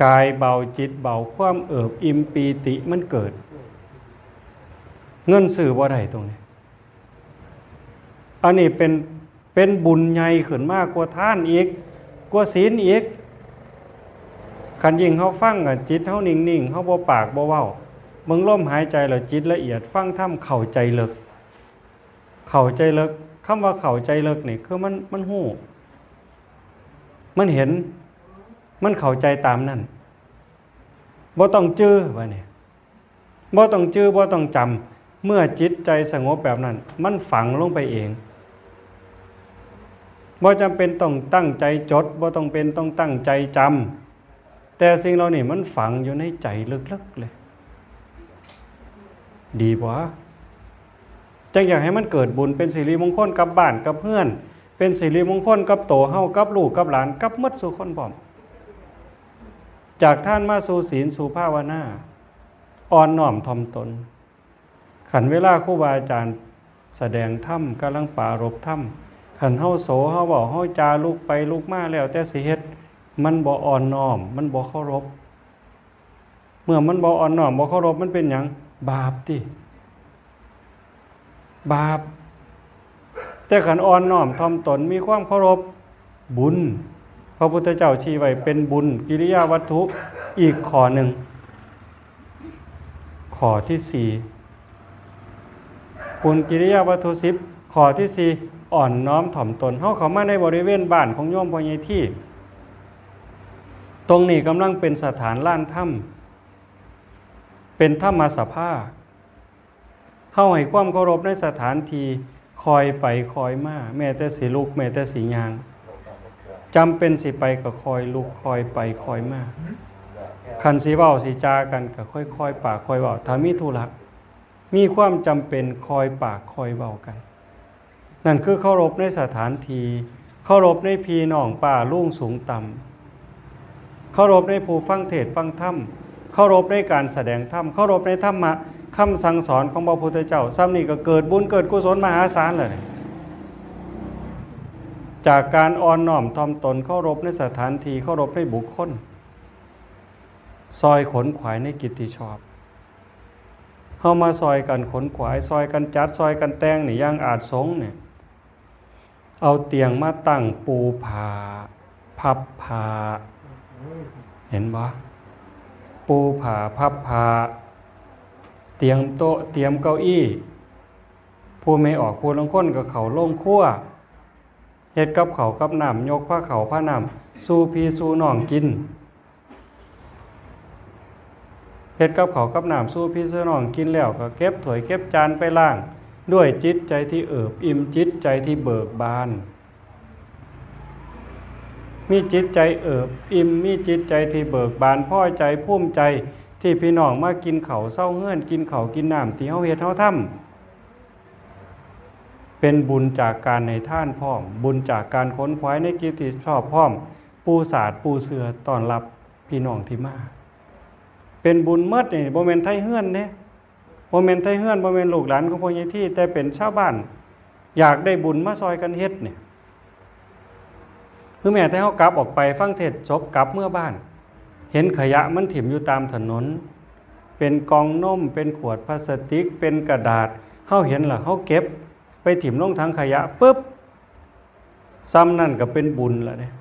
กายเบาจิตเบา ความเอิบอิ่มปีติมันเกิด เงินซื้อบ่ได้ตรงนี้ อันนี้เป็น เป็นบุญใหญ่ขึ้นมากกว่าทานอีก กว่าศีลอีก คันยิ่งเฮาฟังอะ จิตเฮานิ่งๆ เฮาบ่ปากบ่เว้า เบิ่งลมหายใจแล้วจิตละเอียด ฟังธรรมเข้าใจเลิก เข้าใจเลิก คำว่าเข้าใจเลิกนี่คือมัน มันฮู้ มันเห็น มันเข้าใจตามนั้น บ่ต้องจื่อว่านี่ บ่ต้องจื่อ บ่ต้องจำ เมื่อจิตใจสงบแบบนั้น มันฝังลงไปเอง บ่จำเป็นต้องตั้งใจจด บ่ต้องเป็นต้องตั้งใจจำ แต่สิ่งเหล่านี้มันฝังอยู่ในใจลึกๆ เลย ดีบ่ จั่งอยากให้มันเกิดบุญ เป็นสิริมงคลกับบ้านกับเฮือน เป็นสิริมงคลกับโตเฮา กับลูกกับหลาน กับหมดสู่คนพร้อม จากทานมาสู่ศีลสู่ภาวนา อ่อนน้อมถ่อมตน คันเวลาครูบาอาจารย์แสดงธรรม กำลังปรารภธรรม คันเฮาโส เฮาเว้า เฮาจา ลุกไปลุกมา แล้วแต่สิเฮ็ด มันบ่อ่อนน้อม มันบ่เคารพ เมื่อมันบ่อ่อนน้อม บ่เคารพ มันเป็นหยัง? บาปติ บาป แต่คันอ่อนน้อมถ่อมตน มีความเคารพ บุญ พระพุทธเจ้าชี้ไว้เป็นบุญกิริยาวัตถุอีกข้อหนึ่ง ข้อที่สี่ บุญกิริยาวัตถุสิบ ข้อที่สี่ อ่อนน้อมถ่อมตน เฮาเข้ามาในบริเวณบ้านของโยมพ่อใหญ่ที่ ตรงนี้กำลังเป็นสถานลานธรรม เป็นธรรมสภา เฮาให้ความเคารพในสถานที่ ค่อยไปค่อยมา แม้แต่สิลุก แม้แต่สิย่าง จำเป็นสิไปก็ค่อยลุก ค่อยไปค่อยมา คันสิเว้าสิจากันก็ค่อยๆ ปากค่อยเว้า ถ้ามีธุระ มีความจำเป็นค่อยปากค่อยเว้ากัน นั่นคือเคารพในสถานที่ เคารพในพี่น้องป้าลุงสูงต่ำ เคารพในผู้ฟังเทศน์ฟังธรรม เคารพในการแสดงธรรม เคารพในธรรมะคำสั่งสอนของพระพุทธเจ้า ซ้ำนี่ก็เกิดบุญเกิดกุศลมหาศาลเลย จากการอ่อนน้อมถ่อมตน เคารพในสถานที่ เคารพในบุคคล ซอยขนขวายในกิจที่ชอบ เฮามาซอยกันขนขวาย ซอยกันจัด ซอยกันแต่งนี่ อย่างอาสงฆ์เนี่ย เอาเตียงมาตั้งปูผ้า พับผ้า เห็นบ่ ปูผ้า พับผ้า เตรียมโต๊ะ เตรียมเก้าอี้ ผู้แม่ออกผู้ลางคนก็เข้าโรงครัว เฮ็ดกับข้าวกับน้ำ ยกพาข้าวพาน้ำสู่พี่สู่น้องกิน เฮ็ดกับข้าวกับน้ำสู่พี่สู่น้องกินแล้ว ก็เก็บถ้วยเก็บจานไปล้าง ด้วยจิตใจที่เอิบอิ่ม จิตใจที่เบิกบาน มีจิตใจเอิบอิ่ม มีจิตใจที่เบิกบาน พอใจ ภูมิใจ ที่พี่น้องมากินข้าวเซาเฮือน กินข้าวกินน้ำที่เฮาเฮ็ดเฮาทำ เป็นบุญจากการให้ทานพร้อม บุญจากการขนขวายในกิจที่ชอบพร้อม ปูสาดปูเสื่อต้อนรับพี่น้องที่มา เป็นบุญหมดนี่ บ่แม่นไทเฮือนเด้ บ่แม่นไทเฮือน บ่แม่นลูกหลานของพ่อใหญ่ที่ แต่เป็นชาวบ้าน อยากได้บุญมาซอยกันเฮ็ดเนี่ย คือแม้แต่เฮากลับออกไปฟังเทศน์จบกลับเมือบ้าน เห็นขยะมันถิ่มอยู่ตามถนน เป็นกล่องนม เป็นขวดพลาสติก เป็นกระดาษ เฮาเห็นล่ะ เฮาเก็บไปถิ่มลงถังขยะปุ๊บ ซ้ำนั่นก็เป็นบุญละเนี่ย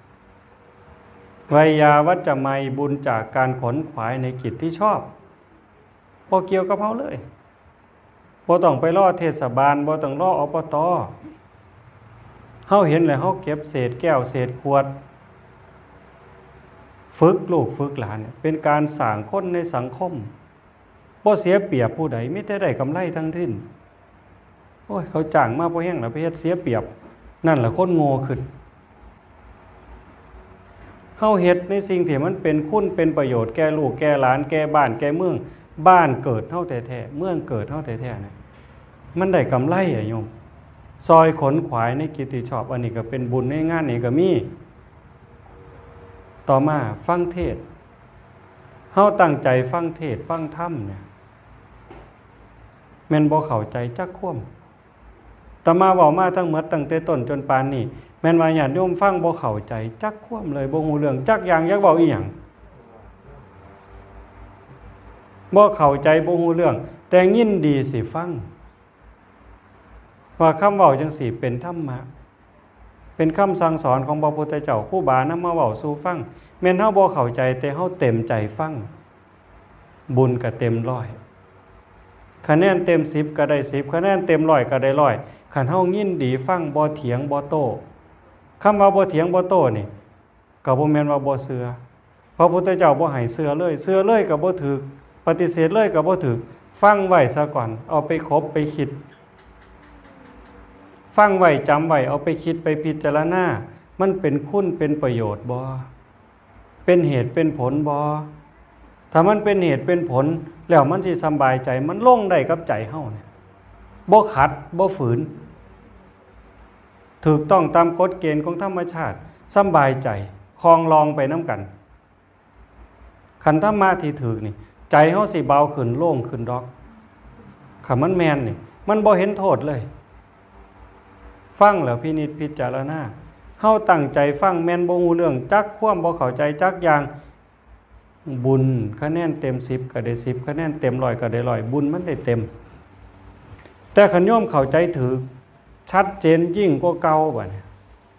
ไวยาวัจจะไมย บุญจากการขนขวายในกิจที่ชอบ บ่เกี่ยวกับเฮาเลย บ่ต้องไปรอเทศบาล บ่ต้องรอ อบต. เฮาเห็นแล้ว เฮาเก็บเศษแก้วเศษขวด ฝึกลูกฝึกหลานเนี่ย เป็นการสร้างคนในสังคม บ่เสียเปรียบผู้ใด มีแต่ได้กำไรทั้งสิ้น โอ้ย เขาจ้างมาพอแฮงแล้ว ไปเฮ็ดเสียเปรียบ นั่นแหละคนโง่ขึ้น เฮาเฮ็ดในสิ่งที่มันเป็นคุณเป็นประโยชน์แก่ลูกแก่หลาน แก่บ้านแก่เมือง บ้านเกิดเฮาแท้ๆ เมืองเกิดเฮาแท้ๆ เนี่ย มันได้กำไรอะโยม ซอยขนขวายในกิจที่ชอบ อันนี้ก็เป็นบุญในงานนี้ก็มี ต่อมาฟังเทศน์ เฮาตั้งใจฟังเทศน์ฟังธรรมเนี่ย แม่นบ่เข้าใจจักความ อาตมาเว้ามาทั้งหมดตั้งแต่ต้นจนปานนี้ แม่นว่าญาติโยมฟังบ่เข้าใจจักความเลย บ่ฮู้เรื่องจักอย่าง อยากเว้าอีหยัง บ่เข้าใจ บ่ฮู้เรื่อง แต่ยินดีสิฟัง ว่าคำเว้าจังซี้เป็นธรรมะ เป็นคำสั่งสอนของพระพุทธเจ้า ครูบานำมาเว้าสู่ฟัง แม่นเฮาบ่เข้าใจ แต่เฮาเต็มใจฟัง บุญก็เต็มร้อย คะแนนเต็มสิบก็ได้สิบ คะแนนเต็มร้อยก็ได้ร้อย คันเฮายินดีฟัง บ่เถียงบ่โต้ คำว่าบ่เถียงบ่โต้นี่ ก็บ่แม่นว่าบ่เชื่อ พระพุทธเจ้าบ่ให้เชื่อเลย เชื่อเลยก็บ่ถืก ปฏิเสธเลยก็บ่ถืก ฟังไว้ซะก่อน เอาไปขบไปคิด ฟังไว้จำไว้ เอาไปคิดไปพิจารณา มันเป็นคุณเป็นประโยชน์บ่ เป็นเหตุเป็นผลบ่ ถ้ามันเป็นเหตุเป็นผล แล้วมันสิสำบายใจ มันลงได้กับใจเฮาเนี่ย บ่ขัด บ่ฝืน ถูกต้องตามกฎเกณฑ์ของธรรมชาติ สำบายใจ คลองลองไปนำกัน คันธรรมะที่ถูกนี่ ใจเฮาสิเบาขึ้น โล่งขึ้นดอก คันมันแม่นนี่ มันบ่เห็นโทษเลย ฟังแล้วพินิจพิจารณา เฮาตั้งใจฟัง แม่นบ่ฮู้เรื่องจักความ บ่เข้าใจจักอย่าง บุญคะแนนเต็มสิบก็ได้สิบ คะแนนเต็มร้อยก็ได้ร้อย บุญมันได้เต็ม แต่คันโยมเข้าใจถูก ชัดเจนยิ่งกว่าเก่าบัดนี้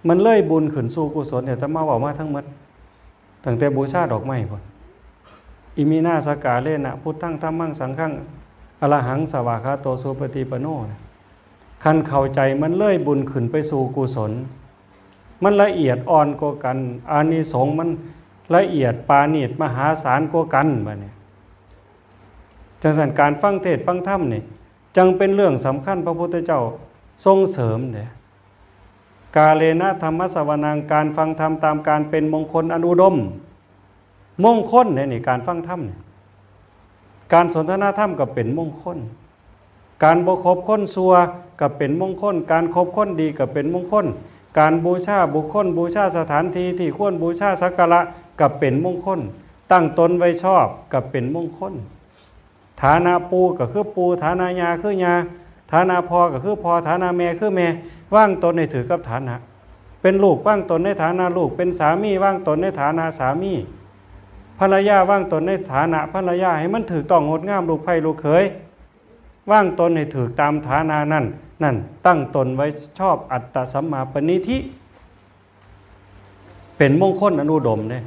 มันเลยบุญขึ้นสู่กุศลเนี่ย อาตมาเว้ามาทั้งหมด ตั้งแต่บูชาดอกไม้พุ้น อิมินาสกาเลนะ พุทธัง ธัมมัง สังฆัง อรหัง สวากขาโต สุปฏิปันโน นะ คันเข้าใจมันเลยบุญขึ้นไปสู่กุศล มันละเอียดอ่อนกว่ากัน อานิสงส์มันละเอียดปราณีตมหาศาลกว่ากันบัดนี้ จังซั่นการฟังเทศน์ฟังธรรมนี่ จังเป็นเรื่องสำคัญ พระพุทธเจ้าส่งเสริมเด้ กาเลนะธัมมสสวนัง การฟังธรรมตามกาลเป็นมงคลอันอุดม มงคลเนี่ยนี่ การฟังธรรมเนี่ย การสนทนาธรรมก็เป็นมงคล การบ่คบคนชั่วก็เป็นมงคล การคบคนดีก็เป็นมงคล การบูชาบุคคล บูชาสถานที่ที่ควรบูชาสักการะก็เป็นมงคล ตั้งตนไว้ชอบก็เป็นมงคล ฐานะปู่ก็คือปู่ ฐานะย่าคือย่า ฐานะพ่อก็คือพ่อ ฐานะแม่คือแม่ วางตนให้ถือกับฐานะ เป็นลูกวางตนในฐานะลูก เป็นสามีวางตนในฐานะสามี ภรรยาวางตนในฐานะภรรยา ให้มันถือต้องงดงาม ลูกไพร่ลูกเขย วางตนให้ถือตามฐานะนั่น นั่นตั้งตนไว้ชอบ อัตตสัมมาปณิธิ เป็นมงคลอันอุดมเด้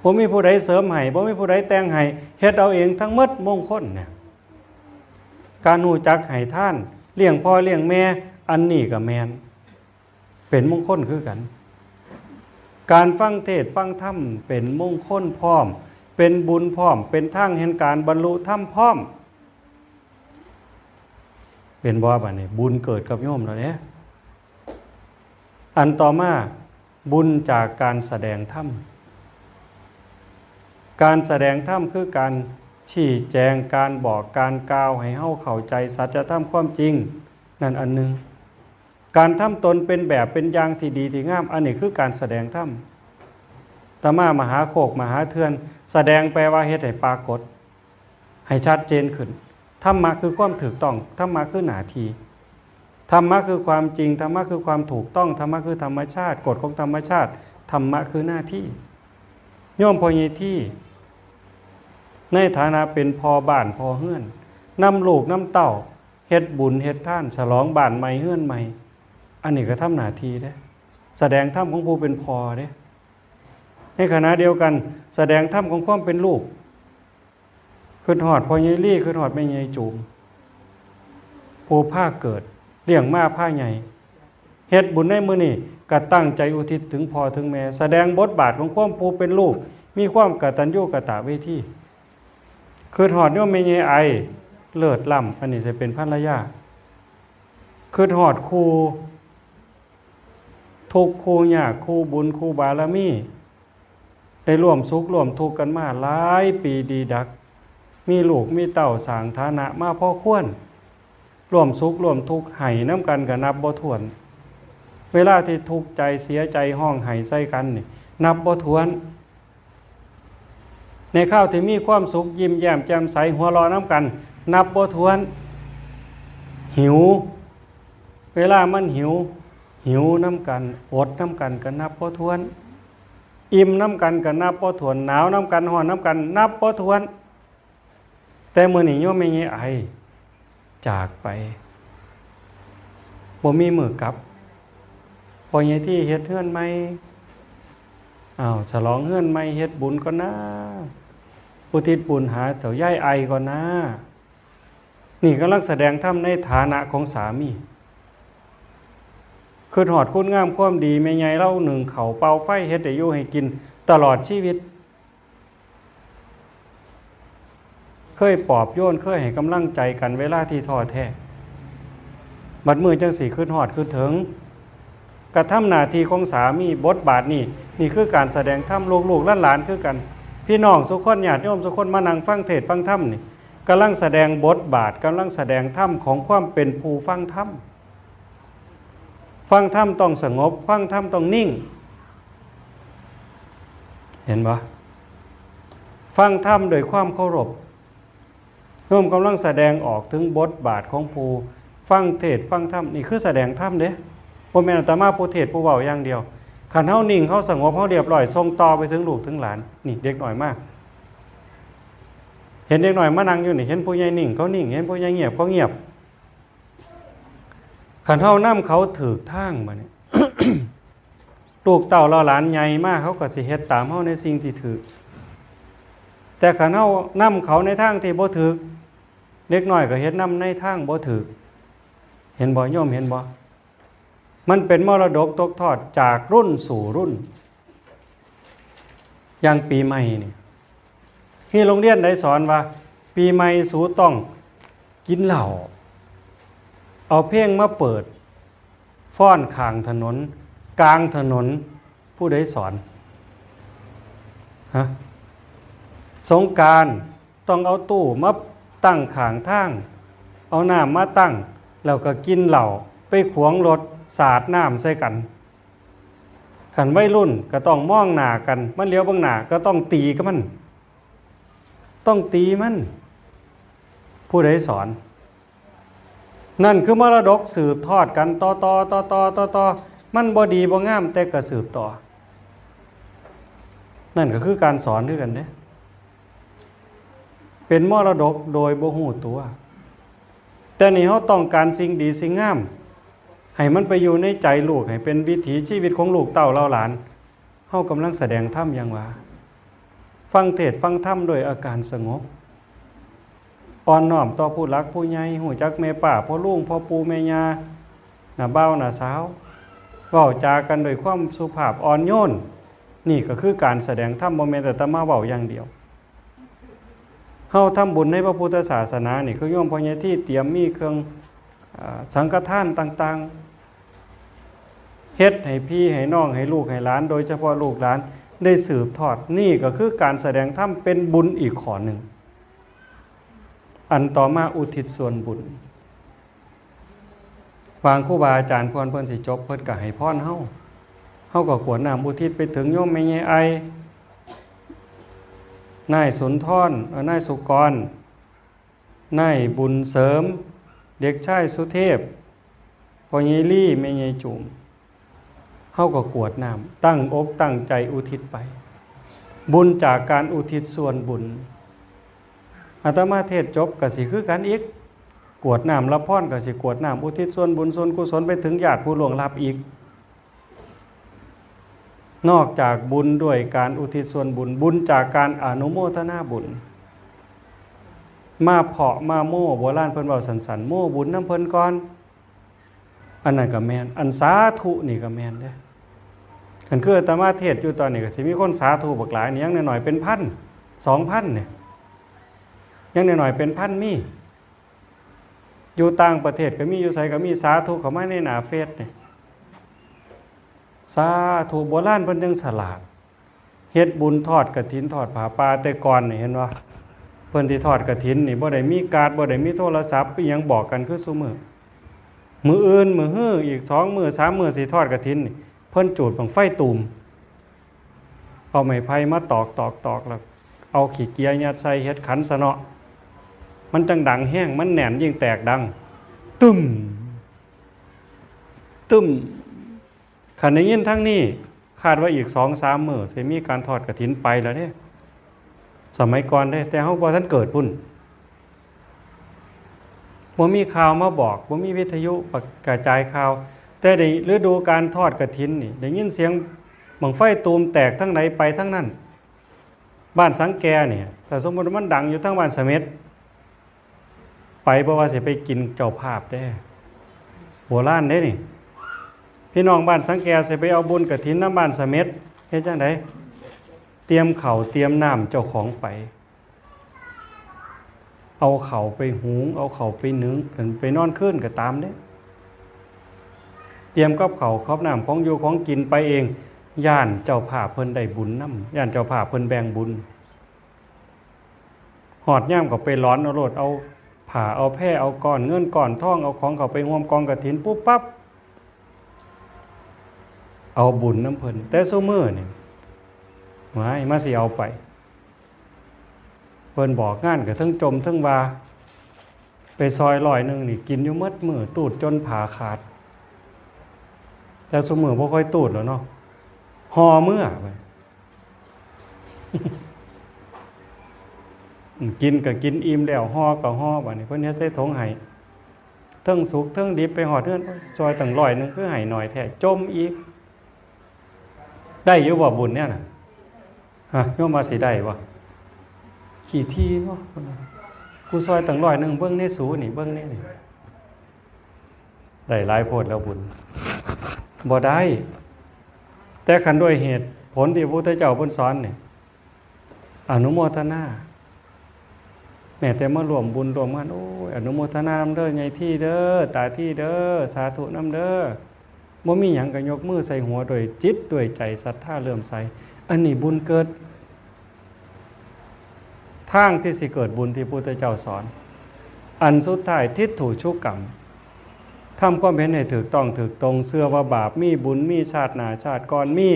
บ่มีผู้ใดเสริมให้ บ่มีผู้ใดแต่งให้ เฮ็ดเอาเองทั้งหมดมงคลเนี่ย การรู้จักให้ทาน เลี้ยงพ่อเลี้ยงแม่ อันนี้ก็แม่น เป็นมงคลคือกัน การฟังเทศน์ฟังธรรมเป็นมงคลพร้อม เป็นบุญพร้อม เป็นทางแห่งการบรรลุธรรมพร้อม เป็นบ่บัดนี้ บุญเกิดกับโยมแล้วเด้ อันต่อมา บุญจากการแสดงธรรม การแสดงธรรมคือการชี้แจง การบอก การกล่าวให้เฮาเข้าใจสัจธรรมความจริง นั่นอันหนึ่ง การทำตนเป็นแบบเป็นอย่างที่ดีที่งาม อันนี้คือการแสดงธรรม อาตมามหาโคกมหาเทือน แสดงแปลว่าเฮ็ดให้ปรากฏ ให้ชัดเจนขึ้น ธรรมะคือความถูกต้อง ธรรมะคือหน้าที่ ธรรมะคือความจริง ธรรมะคือความถูกต้อง ธรรมะคือธรรมชาติ กฎของธรรมชาติ ธรรมะคือหน้าที่ โยมพ่อใหญ่ที่ ในฐานะเป็นพ่อบ้านพ่อเฮือน นำลูกนำเต้า เฮ็ดบุญเฮ็ดทาน ฉลองบ้านใหม่เฮือนใหม่ อันนี้ก็ทำหน้าที่เด้ แสดงธรรมของผู้เป็นพ่อเด้ ในขณะเดียวกัน แสดงธรรมของความเป็นลูก คิดฮอดพ่อใหญ่ลี่ คิดฮอดแม่ใหญ่จูม ผู้พาเกิด เลี้ยงมาพาใหญ่ เฮ็ดบุญในมื้อนี้ก็ตั้งใจอุทิศถึงพ่อถึงแม่ แสดงบทบาทของความผู้เป็นลูก มีความกตัญญูกตเวที คิดฮอดโยมแม่ใหญ่ไอ เลิศล้ำ อันนี้จะเป็นภรรยา คิดฮอดคู่ทุกข์คู่ยาก คู่บุญคู่บารมี ได้ร่วมสุขร่วมทุกข์กันมาหลายปีดีดัก มีลูกมีเต้าสร้างฐานะมาพอควร ร่วมสุขร่วมทุกข์ให้นำกันก็นับบ่ถ้วน เวลาที่ทุกข์ใจเสียใจฮ้องไห้ใส่กันนี่ นับบ่ถ้วน ในคราวที่มีความสุขยิ้มแย้มแจ่มใสหัวเราะนำกัน นับบ่ถ้วน หิว เวลามันหิว หิวนำกัน อดนำกันก็นับบ่ถ้วน อิ่มนำกันก็นับบ่ถ้วน หนาวนำกัน ฮ้อนนำกัน นับบ่ถ้วน แต่มื้อนี้โยมแม่ใหญ่ไอ จากไป บ่มีมื้อกลับ พ่อใหญ่ที่เฮ็ดเฮือนใหม่ อ้าว ฉลองเฮือนใหม่ เฮ็ดบุญก่อนนะ อุทิศบุญหาเฒ่ายายไอก่อนนะ นี่กำลังแสดงธรรมในฐานะของสามี คิดฮอดคุณงามความดี แม่ใหญ่ลาวนึ่งข้าวเป่าไฟ เฮ็ดให้อยู่ให้กินตลอดชีวิต เคยปลอบโยน เคยให้กำลังใจกันเวลาที่ท้อแท้ บัดมื้อจั่งซี้คิดฮอดคิดถึง กระทำหน้าที่ของสามี บทบาทนี่ นี่คือการแสดงธรรม ลูกๆหลานๆคือกัน พี่น้องสุคน ญาติโยมสุคนมานั่งฟังเทศน์ฟังธรรมนี่ กำลังแสดงบทบาท กำลังแสดงธรรมของความเป็นผู้ฟังธรรม ฟังธรรมต้องสงบ ฟังธรรมต้องนิ่ง เห็นบ่ ฟังธรรมด้วยความเคารพ โยมกำลังแสดงออกถึงบทบาทของผู้ฟังเทศน์ฟังธรรม นี่คือแสดงธรรมเด้ บ่แม่นอาตมาผู้เทศน์ผู้เว้าอย่างเดียว คันเฮานิ่ง เฮาสงบ เฮาเรียบร้อย ส่งต่อไปถึงลูกถึงหลาน นี่เด็กน้อยมา เห็นเด็กน้อยมานั่งอยู่นี่ เห็นผู้ใหญ่นิ่ง เขานิ่ง เห็นผู้ใหญ่เงียบ เขาเงียบ คันเฮานำเขาถูกทางบัดนี้ ลูกเต้าเหล่าหลานใหญ่มา เขาก็สิเฮ็ดตามเฮาในสิ่งที่ถูก แต่คันเฮานำเขาในทางที่บ่ถูก เด็กน้อยก็เฮ็ดนำในทางบ่ถูก เห็นบ่โยม เห็นบ่ มันเป็นมรดกตกทอดจากรุ่นสู่รุ่น อย่างปีใหม่นี่ มีโรงเรียนใดสอนว่า ปีใหม่สูต้องกินเหล้า เอาเพลงมาเปิดฟ้อนข้างถนน กลางถนน ผู้ใดสอน ฮะ สงกรานต์ต้องเอาตู้มาตั้งข้างทาง เอาน้ำมาตั้ง แล้วก็กินเหล้า ไปขวางรถ สาดน้ำใส่กัน คันวัยรุ่นก็ต้องมองหน้ากัน มันเหลียวเบิ่งหน้าก็ต้องตีกับมัน ต้องตีมัน ผู้ใดสอน นั่นคือมรดกสืบทอดกันต่อต่อต่อต่อต่อต่อ มันบ่ดีบ่งามแต่ก็สืบต่อ นั่นก็คือการสอนคือกันเด้ เป็นมรดกโดยบ่ฮู้ตัว แต่นี่เฮาต้องการสิ่งดีสิ่งงาม ให้มันไปอยู่ในใจลูก ให้เป็นวิถีชีวิตของลูกเต้าเหล่าหลาน เฮากำลังแสดงธรรมอย่างว่า ฟังเทศน์ฟังธรรมโดยอาการสงบ อ่อนน้อมต่อผู้หลักผู้ใหญ่ ฮู้จักแม่ป้าพ่อลุงพ่อปู่แม่ย่า น้าบ่าวน้าสาว เว้าจากันด้วยความสุภาพอ่อนโยน นี่ก็คือการแสดงธรรม บ่แม่นแต่มาเว้าอย่างเดียว เฮาทำบุญในพระพุทธศาสนานี่ คือโยมพ่อใหญ่ที่เตรียมมีเครื่อง อ่า สังฆทานต่างๆ เฮ็ดให้พี่ให้น้องให้ลูกให้หลาน โดยเฉพาะลูกหลานได้สืบทอด นี่ก็คือการแสดงธรรมเป็นบุญอีกข้อหนึ่ง อันต่อมาอุทิศส่วนบุญ วางครูบาอาจารย์เพิ่น เพิ่นสิจบ เพิ่นก็ให้พรเฮา เฮาก็กรวดน้ำอุทิศไปถึงโยมแม่ใหญ่ไอ นายสุนทร เอ่อ นายสุกร นายบุญเสริม เด็กชายสุเทพ พ่อใหญ่ลี่ แม่ใหญ่จุ๋ม เฮาก็กรวดน้ำ ตั้งอกตั้งใจอุทิศไป บุญจากการอุทิศส่วนบุญ อาตมาเทศน์จบก็สิคือกันอีก กรวดน้ำรับพรก็สิกรวดน้ำอุทิศส่วนบุญส่วนกุศลไปถึงญาติผู้ล่วงลับอีก นอกจากบุญด้วยการอุทิศส่วนบุญ บุญจากการอนุโมทนาบุญ มาเพาะมาโม้ โบราณเพิ่นเว้าสั้นๆ โม้บุญนำเพิ่นก่อน อันนั้นก็แม่น อันสาธุนี่ก็แม่นเด้ คันคืออาตมาเทศน์อยู่ตอนนี้ก็สิมีคนสาธุบักหลายนี่ อย่างน้อยๆเป็นพัน สองพันเนี่ย อย่างน้อยๆเป็นพันมี อยู่ต่างประเทศก็มี อยู่ไสก็มี สาธุเข้ามาในหน้าเฟซนี่ สาธุ โบราณเพิ่นจั่งฉลาด เฮ็ดบุญทอดกฐินทอดผ้าป่าแต่ก่อนนี่ เห็นบ่ เพิ่นสิทอดกฐินนี่ บ่ได้มีการ์ด บ่ได้มีโทรศัพท์อิหยังบอกกันคือซุมื้อ มื้ออื่นมื้อฮืออีกสองมื้อสามมื้อสิทอดกฐินนี่ เพิ่นจูดบั้งไฟตูม เอาไม้ไผ่มาตอกตอกตอกแล้ว เอาขี้เกียร์ยัดใส่เฮ็ดขันซะเนาะ มันจั่งดังแฮง มันแน่นยิ่งแตกดัง ตึ้ม ตึ้ม คันได้ยินทางนี้ คาดว่าอีกสองสามมื้อสิมีการทอดกฐินไปแล้วเด้ สมัยก่อนเด้ แต่เฮาบ่ทันเกิดพุ้น บ่มีข่าวมาบอก บ่มีวิทยุกระจายข่าว แต่ในฤดูการทอดกฐินนี่ ได้ยินเสียงบั้งไฟตูมแตกทางใดไปทางนั้น บ้านสังแกนี่ ถ้าสมมุติว่ามันดังอยู่ทางบ้านเสม็ด ไป เพราะว่าสิไปกินเจ้าภาพเด้ โบราณเด้นี่ พี่น้องบ้านสังแกสิไปเอาบุญกฐินนำบ้านเสม็ด เฮ็ดจั่งใด เตรียมข้าวเตรียมน้ำเจ้าของไป เอาข้าวไปหุง เอาข้าวไปนึ่ง คันไปนอนคืนก็ตามเด้ เตรียมกับข้าวกับน้ำของอยู่ของกินไปเอง ย้านเจ้าภาพเพิ่นได้บุญนำ ย้านเจ้าภาพเพิ่นแบ่งบุญ ฮอดยามก็ไปหลอนเอาโลด เอาผ้า เอาแพร เอาก้อนเงินก้อนทอง เอาของเข้าไปร่วมกองกฐินปุ๊บปั๊บ เอาบุญนำเพิ่น แต่ซุมื้อนี่ ว้าย มาสิเอาไป เพิ่นบอกงานก็เทิงจ่มเทิงว่า ไปซอยร้อยหนึ่งนี่กินอยู่หมดมื้อ ตูดจนผ้าขาด แต่ซุมื้อบ่ค่อยตูดแล้วเนาะ ห่อเมือไป กินก็กินอิ่มแล้ว ห่อก็ห่อ บัดนี้เพิ่นเฮ็ดใส่ถุงให้ เทิงสุกเทิงดิบ ไปฮอดเฮือน ซอยตั้งร้อยหนึ่ง คือให้น้อยแท้ จ่มอีก ได้อยู่บ่บุญแนวนั้น ฮะ โยมว่าสิได้บ่ ขี้ถี่เนาะ กูซอยตั้งร้อยหนึ่ง เบิ่งในสูนี่ เบิ่งในนี่ ได้หลายโพดแล้วบุญ บ่ได้ แต่คันด้วยเหตุผลที่พระพุทธเจ้าเพิ่นสอนนี่ อนุโมทนา แม้แต่มาร่วมบุญร่วมงาน โอ้ย อนุโมทนานำเด้อ ใหญ่ที่เด้อ ตาที่เด้อ สาธุนำเด้อ บ่มีหยังก็ยกมือใส่หัวด้วยจิตด้วยใจศรัทธาเลื่อมใส อันนี้บุญเกิด ทางที่สิเกิดบุญที่พุทธเจ้าสอน อันสุดท้าย ทิฏฐูชุกรรม ท ทำความเห็นให้ถูกต้องถูกตรง เชื่อว่าบาปมี บุญมี ชาติหน้าชาติก่อนมี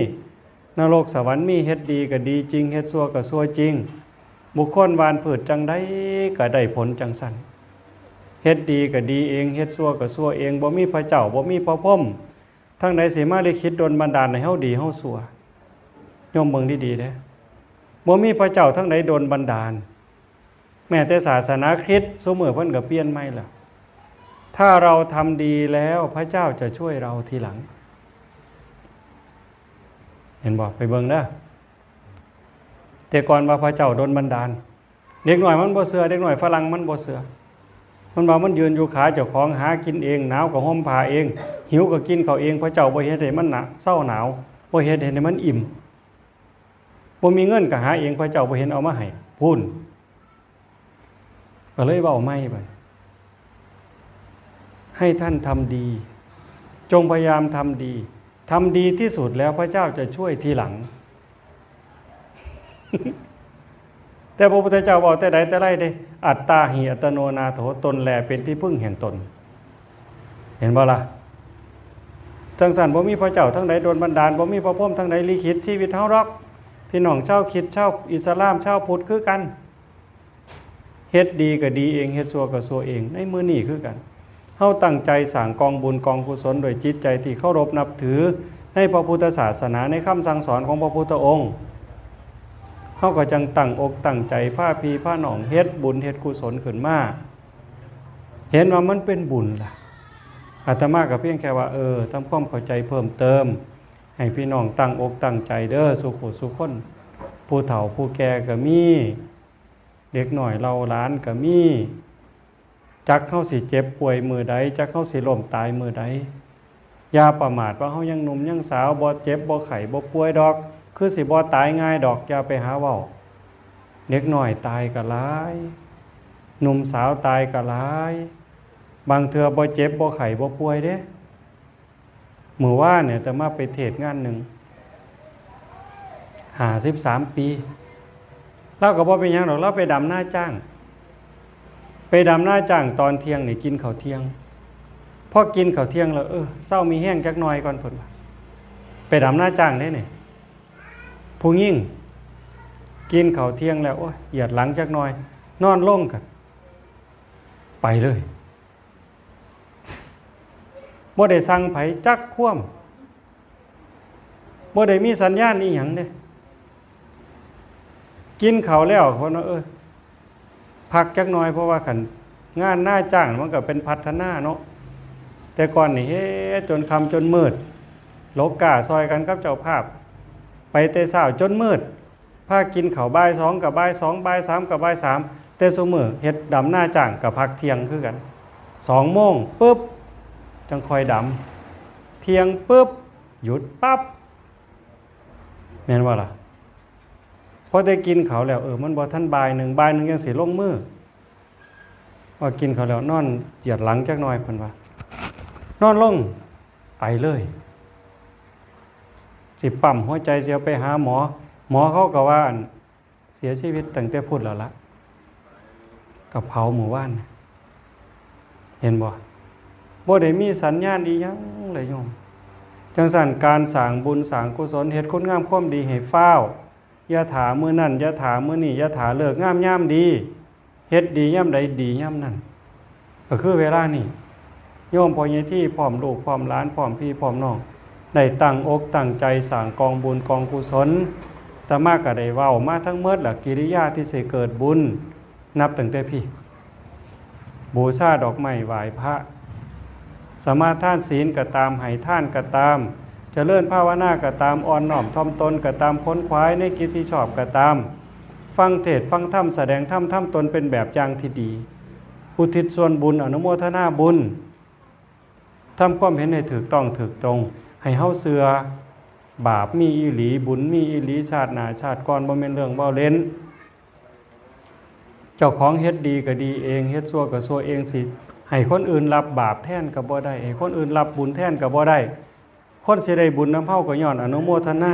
นรกสวรรค์มี เฮ็ดดีก็ดีจริง เฮ็ดชั่วก็ชั่วจริง บุคคลหว่านพืชจั่งใดก็ได้ผลจั่งซั้น เฮ็ดดีก็ดีเอง เฮ็ดชั่วก็ชั่วเอง บ่มีพระเจ้า บ่มีพระพรหมทางใดสิมาลิขิตดลบันดาลให้เฮาดีเฮาชั่ว โยมเบิ่งดีๆเด้อ บ่มีพระเจ้าทางใดดลบันดาล แม้แต่ศาสนาคริสต์ซุมื้อเพิ่นก็เปลี่ยนใหม่แล้ว ถ้าเราทำดีแล้วพระเจ้าจะช่วยเราทีหลัง เห็นบ่ ไปเบิ่งเด้อ แต่ก่อนว่าพระเจ้าดลบันดาล เด็กน้อยมันบ่เชื่อ เด็กน้อยฝรั่งมันบ่เชื่อ มันว่ามันยืนอยู่ขาเจ้าของ หากินเอง หนาวก็ห่มผ้าเอง หิวก็กินข้าวเอง พระเจ้าบ่เฮ็ดให้มันหนา เซาหนาว บ่เฮ็ดให้มันอิ่ม บ่มีเงินก็หาเอง พระเจ้าบ่เห็นเอามาให้ พู้น ก็เลยเว้าใหม่บัด ให้ท่านทำดี จงพยายามทำดี ทำดีที่สุดแล้วพระเจ้าจะช่วยทีหลัง แต่พระพุทธเจ้าเว้าแต่ใดแต่ไรเด้ อัตตาหิอัตโนนาโถ ตนแลเป็นที่พึ่งแห่งตน เห็นบ่ล่ะ จั่งซั้นบ่มีพระเจ้าทางใดดลบันดาล บ่มีพระพรหมทางใดลิขิตชีวิตเฮาดอก พี่น้องชาวคริสต์ ชาวอิสลาม ชาวพุทธคือกัน เฮ็ดดีก็ดีเอง เฮ็ดชั่วก็ชั่วเอง ในมื้อนี้คือกัน เฮาตั้งใจสร้างกองบุญกองกุศลด้วยจิตใจที่เคารพนับถือในพระพุทธศาสนา ในคำสั่งสอนของพระพุทธองค์ เฮาก็จั่งตั้งอกตั้งใจพาพี่พาน้องเฮ็ดบุญเฮ็ดกุศลขึ้นมา เห็นว่ามันเป็นบุญล่ะ อาตมาก็เพียงแค่ว่า เออ ทำความเข้าใจเพิ่มเติม ให้พี่น้องตั้งอกตั้งใจเด้อ สู่ผู้สู่คน ผู้เฒ่าผู้แก่ก็มี เด็กน้อยเหล่าหลานก็มี จักเฮาสิเจ็บป่วยมื้อใด จักเฮาสิล้มตายมื้อใด อย่าประมาทว่าเฮายังหนุ่มยังสาว บ่เจ็บบ่ไข้บ่ป่วยดอก คือสิบ่ตายง่ายดอก อย่าไปหาเว้า เด็กน้อยตายก็หลาย หนุ่มสาวตายก็หลาย บางเทื่อบ่เจ็บบ่ไข้บ่ป่วยเด้ มื้อวานเนี่ยอาตมาไปเทศน์งานหนึ่ง ห้าสิบสามปี ลาวก็บ่เป็นหยังดอก ลาวไปดำนาจ้าง ไปดำนาจ้างตอนเที่ยงนี่กินข้าวเที่ยง พอกินข้าวเที่ยงแล้ว เออ เซามีแฮงจักหน่อยก่อน เพิ่นว่า ไปดำนาจ้างเด้นี่ ผู้หญิง กินข้าวเที่ยงแล้ว โอ้ย เหยียดหลังจักหน่อย นอนลงก็ไปเลย บ่ได้สั่งไผจักความ บ่ได้มีสัญญาณอีหยังเด้ กินข้าวแล้วเพิ่นว่า เออ พักจักหน่อย เพราะว่าคันงานนาจ้างมันก็เป็นพัฒนาเนาะ แต่ก่อนนี่เฮ็ดจนค่ำจนมืด หลกก้าซอยกันกับเจ้าภาพ ไปแต่เช้าจนมืด พากินข้าวบ่ายสองกับบ่ายสอง บ่ายสามกับบ่ายสาม แต่ซุมื้อเฮ็ดดำนาจ้างก็พักเที่ยงคือกัน สองโมงปุ๊บ จั่งค่อยดำ เที่ยงปุ๊บ หยุดปั๊บ แม่นบ่ล่ะ พอได้กินข้าวแล้ว เออ มันบ่ทันบ่ายหนึ่ง บ่ายหนึ่งจั่งสิลงมือ ว่ากินข้าวแล้วนอนเหยียดหลังจักหน่อย เพิ่นว่า นอนลง ไปเลย สิปั๊มหัวใจ สิเอาไปหาหมอ หมอเขาก็ว่า อั่น เสียชีวิตตั้งแต่พุ้นแล้วละ ก็เผามื้อวาน เห็นบ่ บ่ได้มีสัญญาณอีหยังเลยโยม จั่งซั้น การสร้างบุญสร้างกุศล เฮ็ดคุณงามความดีให้ฟ้าว อย่าถ่ามื้อนั้น อย่าถ่ามื้อนี้ อย่าถ่าฤกษ์งามยามดี เฮ็ดดียามใดดียามนั้น ก็คือเวลานี้ โยมพ่อใหญ่ทีพร้อมลูกพร้อมหลาน พร้อมพี่พร้อมน้อง ได้ตั้งอกตั้งใจสร้างกองบุญกองกุศล อาตมาก็ได้เว้ามาทั้งหมดล่ะ กิริยาที่สิเกิดบุญ นับตั้งแต่พี้ บูชาดอกไม้ไหว้พระ สมาทานศีลก็ตาม ให้ทานก็ตาม เจริญภาวนาก็ตาม อ่อนน้อมถ่อมตนก็ตาม ขนขวายในกิจที่ชอบก็ตาม ฟังเทศน์ฟังธรรม แสดงธรรม ทำตนเป็นแบบอย่างที่ดี อุทิศส่วนบุญ อนุโมทนาบุญ ทำความเห็นให้ถูกต้องถูกตรง ให้เฮาเชื่อ บาปมีอีหลี บุญมีอีหลี ชาติหน้าชาติก่อน บ่แม่นเรื่องเว้าเล่น เจ้าของเฮ็ดดีก็ดีเอง เฮ็ดชั่วก็ชั่วเอง สิให้คนอื่นรับบาปแทนก็บ่ได้ ให้คนอื่นรับบุญแทนก็บ่ได้ คนสิได้บุญนำเฮาก็ย้อนอนุโมทนา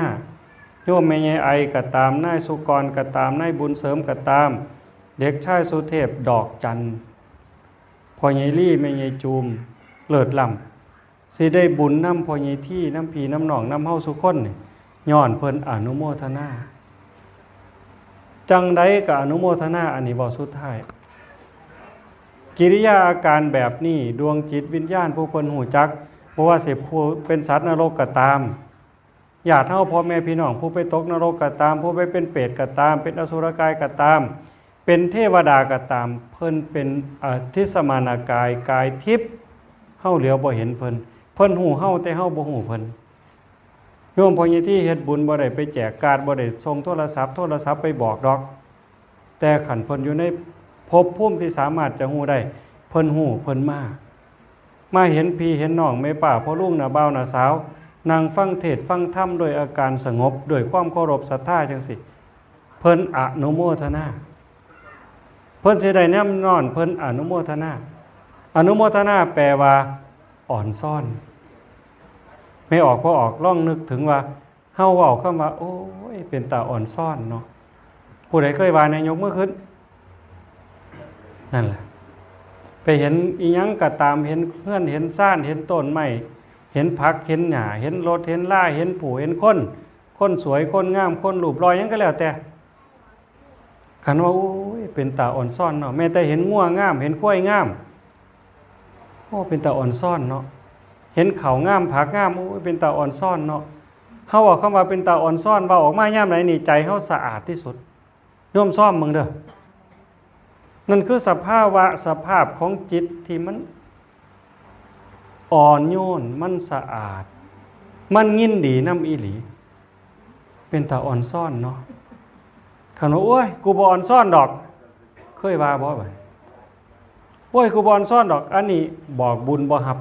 โยมแม่ใหญ่ไอก็ตาม นายสุกรก็ตาม นายบุญเสริมก็ตาม เด็กชายสุเทพ ดอกจันทร์ พ่อใหญ่ลี่ แม่ใหญ่จูม เลิศล้ำ สิได้บุญนำพ่อใหญ่ที นำพี่นำน้อง นำเฮาสู่คนนี่ ย้อนเพิ่นอนุโมทนา จั่งใดก็อนุโมทนา อันนี้เว้าสุดท้าย กิริยาอาการแบบนี้ ดวงจิตวิญญาณผู้เพิ่นฮู้จัก บ่ว่าสิผู้เป็นสัตว์นรกก็ตาม ญาติเฮาพ่อแม่พี่น้อง ผู้ไปตกนรกก็ตาม ผู้ไปเป็นเปรตก็ตาม เป็นอสุรกายก็ตาม เป็นเทวดาก็ตาม เพิ่นเป็นอทิสมานากาย กายทิพย์ เฮาเหลียวบ่เห็นเพิ่น เพิ่นฮู้เฮา แต่เฮาบ่ฮู้เพิ่น โยมพ่อใหญ่ที่เฮ็ดบุญบ่ได้ไปแจกการ์ด บ่ได้ส่งโทรศัพท์ โทรศัพท์ไปบอกดอก แต่คันเพิ่นอยู่ในภพภูมิที่สามารถจะฮู้ได้ เพิ่นฮู้ เพิ่นมา มาเห็นพี่เห็นน้อง แม่ป้าพ่อลุง น้าบ่าวน้าสาว นั่งฟังเทศน์ฟังธรรมด้วยอาการสงบ ด้วยความเคารพศรัทธาจั่งซี้ เพิ่นอนุโมทนา เพิ่นสิได้แนมนอน เพิ่นอนุโมทนา อนุโมทนาแปลว่า อ่อนซ้อน แม่ออก พ่อออก ลองนึกถึงว่า เฮาเว้าคำว่า โอ้ย เป็นตาอ่อนซ้อนเนาะ ผู้ใดเคยว่าแหน่ ยกมือขึ้น นั่นแหละ ไปเห็นอีหยังก็ตาม เห็นเฮือน เห็นซาน เห็นต้นไม้ เห็นผัก เห็นหญ้า เห็นรถ เห็นลา เห็นผู้ เห็นคน คนสวย คนงาม คนรูปหล่อ หยังก็แล้วแต่ คันว่า โอ้ย เป็นตาอ่อนซ้อนเนาะ แม้แต่เห็นงัวงาม เห็นควายงาม โอ้ เป็นตาอ่อนซ้อนเนาะ เห็นข้าวงาม ผักงาม โอ้ย เป็นตาอ่อนซ้อนเนาะ เฮาเว้าคำว่าเป็นตาอ่อนซ้อน เว้าออกมายามใดนี่ ใจเฮาสะอาดที่สุด โยมซ่อมเบิ่งเด้อ นั่นคือสภาวะ สภาพของจิตที่มันอ่อนโยน มันสะอาด มันยินดีนำอีหลี เป็นตาอ่อนซ้อนเนาะ คันว่า โอ้ย กูบ่อ่อนซ้อนดอก เคยว่าบ่บัด โอ้ย กูบ่อ่อนซ้อนดอก อันนี้บอกบุญบ่ฮับ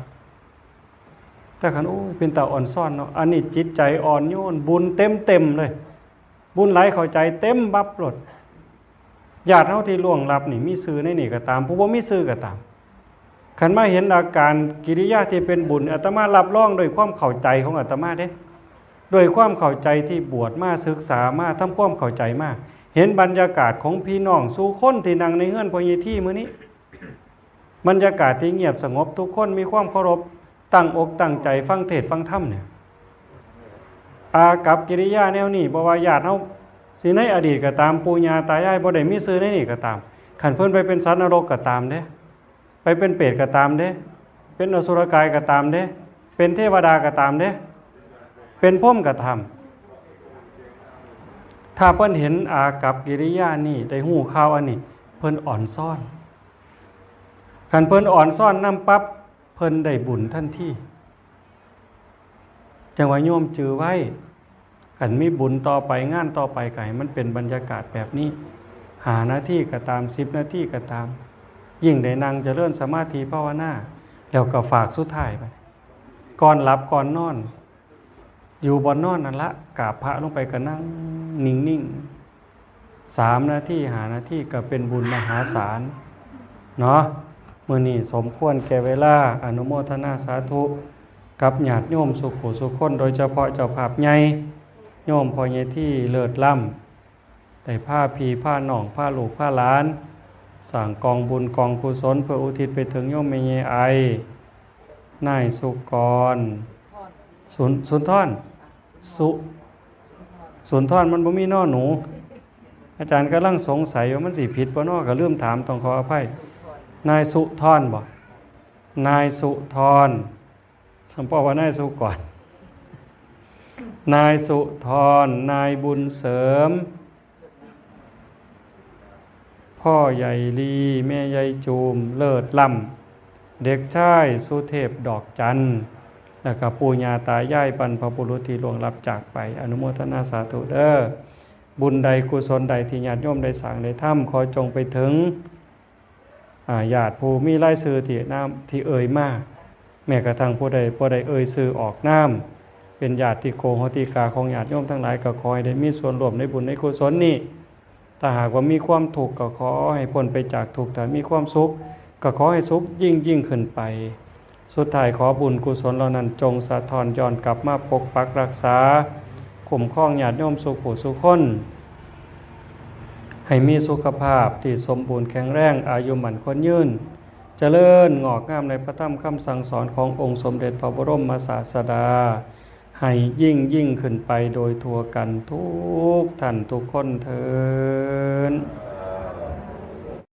แต่คัน โอ้ย เป็นตาอ่อนซ้อนเนาะ อันนี้จิตใจอ่อนโยน บุญเต็มๆเลย บุญไหลเข้าใจเต็มบับโลด ญาติเฮาที่ล่วงลับนี่มีชื่อในนี่ก็ตาม ผู้บ่มีชื่อก็ตาม คันมาเห็นอาการกิริยาที่เป็นบุญ อาตมารับรองด้วยความเข้าใจของอาตมาเด้ ด้วยความเข้าใจที่บวชมา ศึกษามา ทำความเข้าใจมา เห็นบรรยากาศของพี่น้องสู่คนที่นั่งในเฮือนพ่อใหญ่ที่มื้อนี้ บรรยากาศที่เงียบสงบ ทุกคนมีความเคารพ ตั้งอกตั้งใจฟังเทศน์ฟังธรรมเนี่ย อากัปกิริยาแนวนี้ บ่ว่าญาติเฮาสิในอดีตก็ตาม ปู่ย่าตายายบ่ได้มีชื่อในนี่ก็ตาม คันเพิ่นไปเป็นสัตว์นรกก็ตามเด้ ไปเป็นเปรตก็ตามเด้ เป็นอสุรกายก็ตามเด้ เป็นเทวดาก็ตามเด้ เป็นพรหมก็ตาม ถ้าเพิ่นเห็นอากัปกิริยานี่ ได้ฮู้ข่าวอันนี้ เพิ่นอ่อนซ้อน คันเพิ่นอ่อนซ้อนนำปั๊บ เพิ่นได้บุญทันที จั่งว่าโยมจื่อไว้ คันมีบุญต่อไป งานต่อไป ก็ให้มันเป็นบรรยากาศแบบนี้ ห้านาทีก็ตาม สิบนาทีก็ตาม ยิ่งได้นั่งเจริญสมาธิภาวนา แล้วก็ฝากสุดท้ายไป ก่อนหลับก่อนนอน อยู่บ่อนนอนนั่นละ กราบพระลงไปก็นั่งนิ่งๆ สามนาที ห้านาที ก็เป็นบุญมหาศาลเนาะ มื้อนี้สมควรแก่เวลา อนุโมทนาสาธุ กับญาติโยมสู่ผู้สู่คน โดยเฉพาะเจ้าภาพใหญ่ โยมพ่อใหญ่ที่เลิศล้ำ ได้พาพี่พาน้อง พาลูกพาหลาน สร้างกองบุญกองกุศล เพื่ออุทิศไปถึงโยมแม่ใหญ่ไอ นายสุกร สุน-, สุนทร สุ สุนทร มันบ่มีนอหนู อาจารย์กำลังสงสัยว่ามันสิผิดบ่น้อ ก็ลืมถาม ต้องขออภัย นายสุทรบ่ นายสุทร สมปองว่านายสุกร นายสุทร นายบุญเสริม พ่อใหญ่ลี แม่ใหญ่จูม เลิศล้ำ เด็กชายสุเทพดอกจันทร์ แล้วก็ปู่ย่าตายายบรรพบุรุษที่ล่วงลับจากไป อนุโมทนาสาธุเด้อ บุญใดกุศลใดที่ญาติโยมได้สร้างได้ทำ ขอจงไปถึง อ่า ญาติผู้มีรายชื่อที่นาม ที่เอ่ยมา แม้กระทั่งผู้ใดบ่ได้เอ่ยชื่อออกนาม เป็นญาติโกโหติกาของญาติโยมทั้งหลาย ก็ขอให้ได้มีส่วนร่วมในบุญในกุศลนี้ ถ้าหากว่ามีความทุกข์ ก็ขอให้พ้นไปจากทุกข์ ถ้ามีความสุข ก็ขอให้สุขยิ่งยิ่งขึ้นไป สุดท้ายขอบุญกุศลเหล่านั้นจงสะท้อนย้อนกลับมาปกปักรักษา คุ้มครองญาติโยมสู่ผู้สู่คน ให้มีสุขภาพที่สมบูรณ์แข็งแรง อายุมั่นขวัญยืน เจ เจริญงอกงามในพระธรรมคำสั่งสอนขององค์สมเด็จพระบรมศาสดา ให้ยิ่งยิ่งขึ้นไปโดยทั่วกันทุกท่านทุกคนเทอญ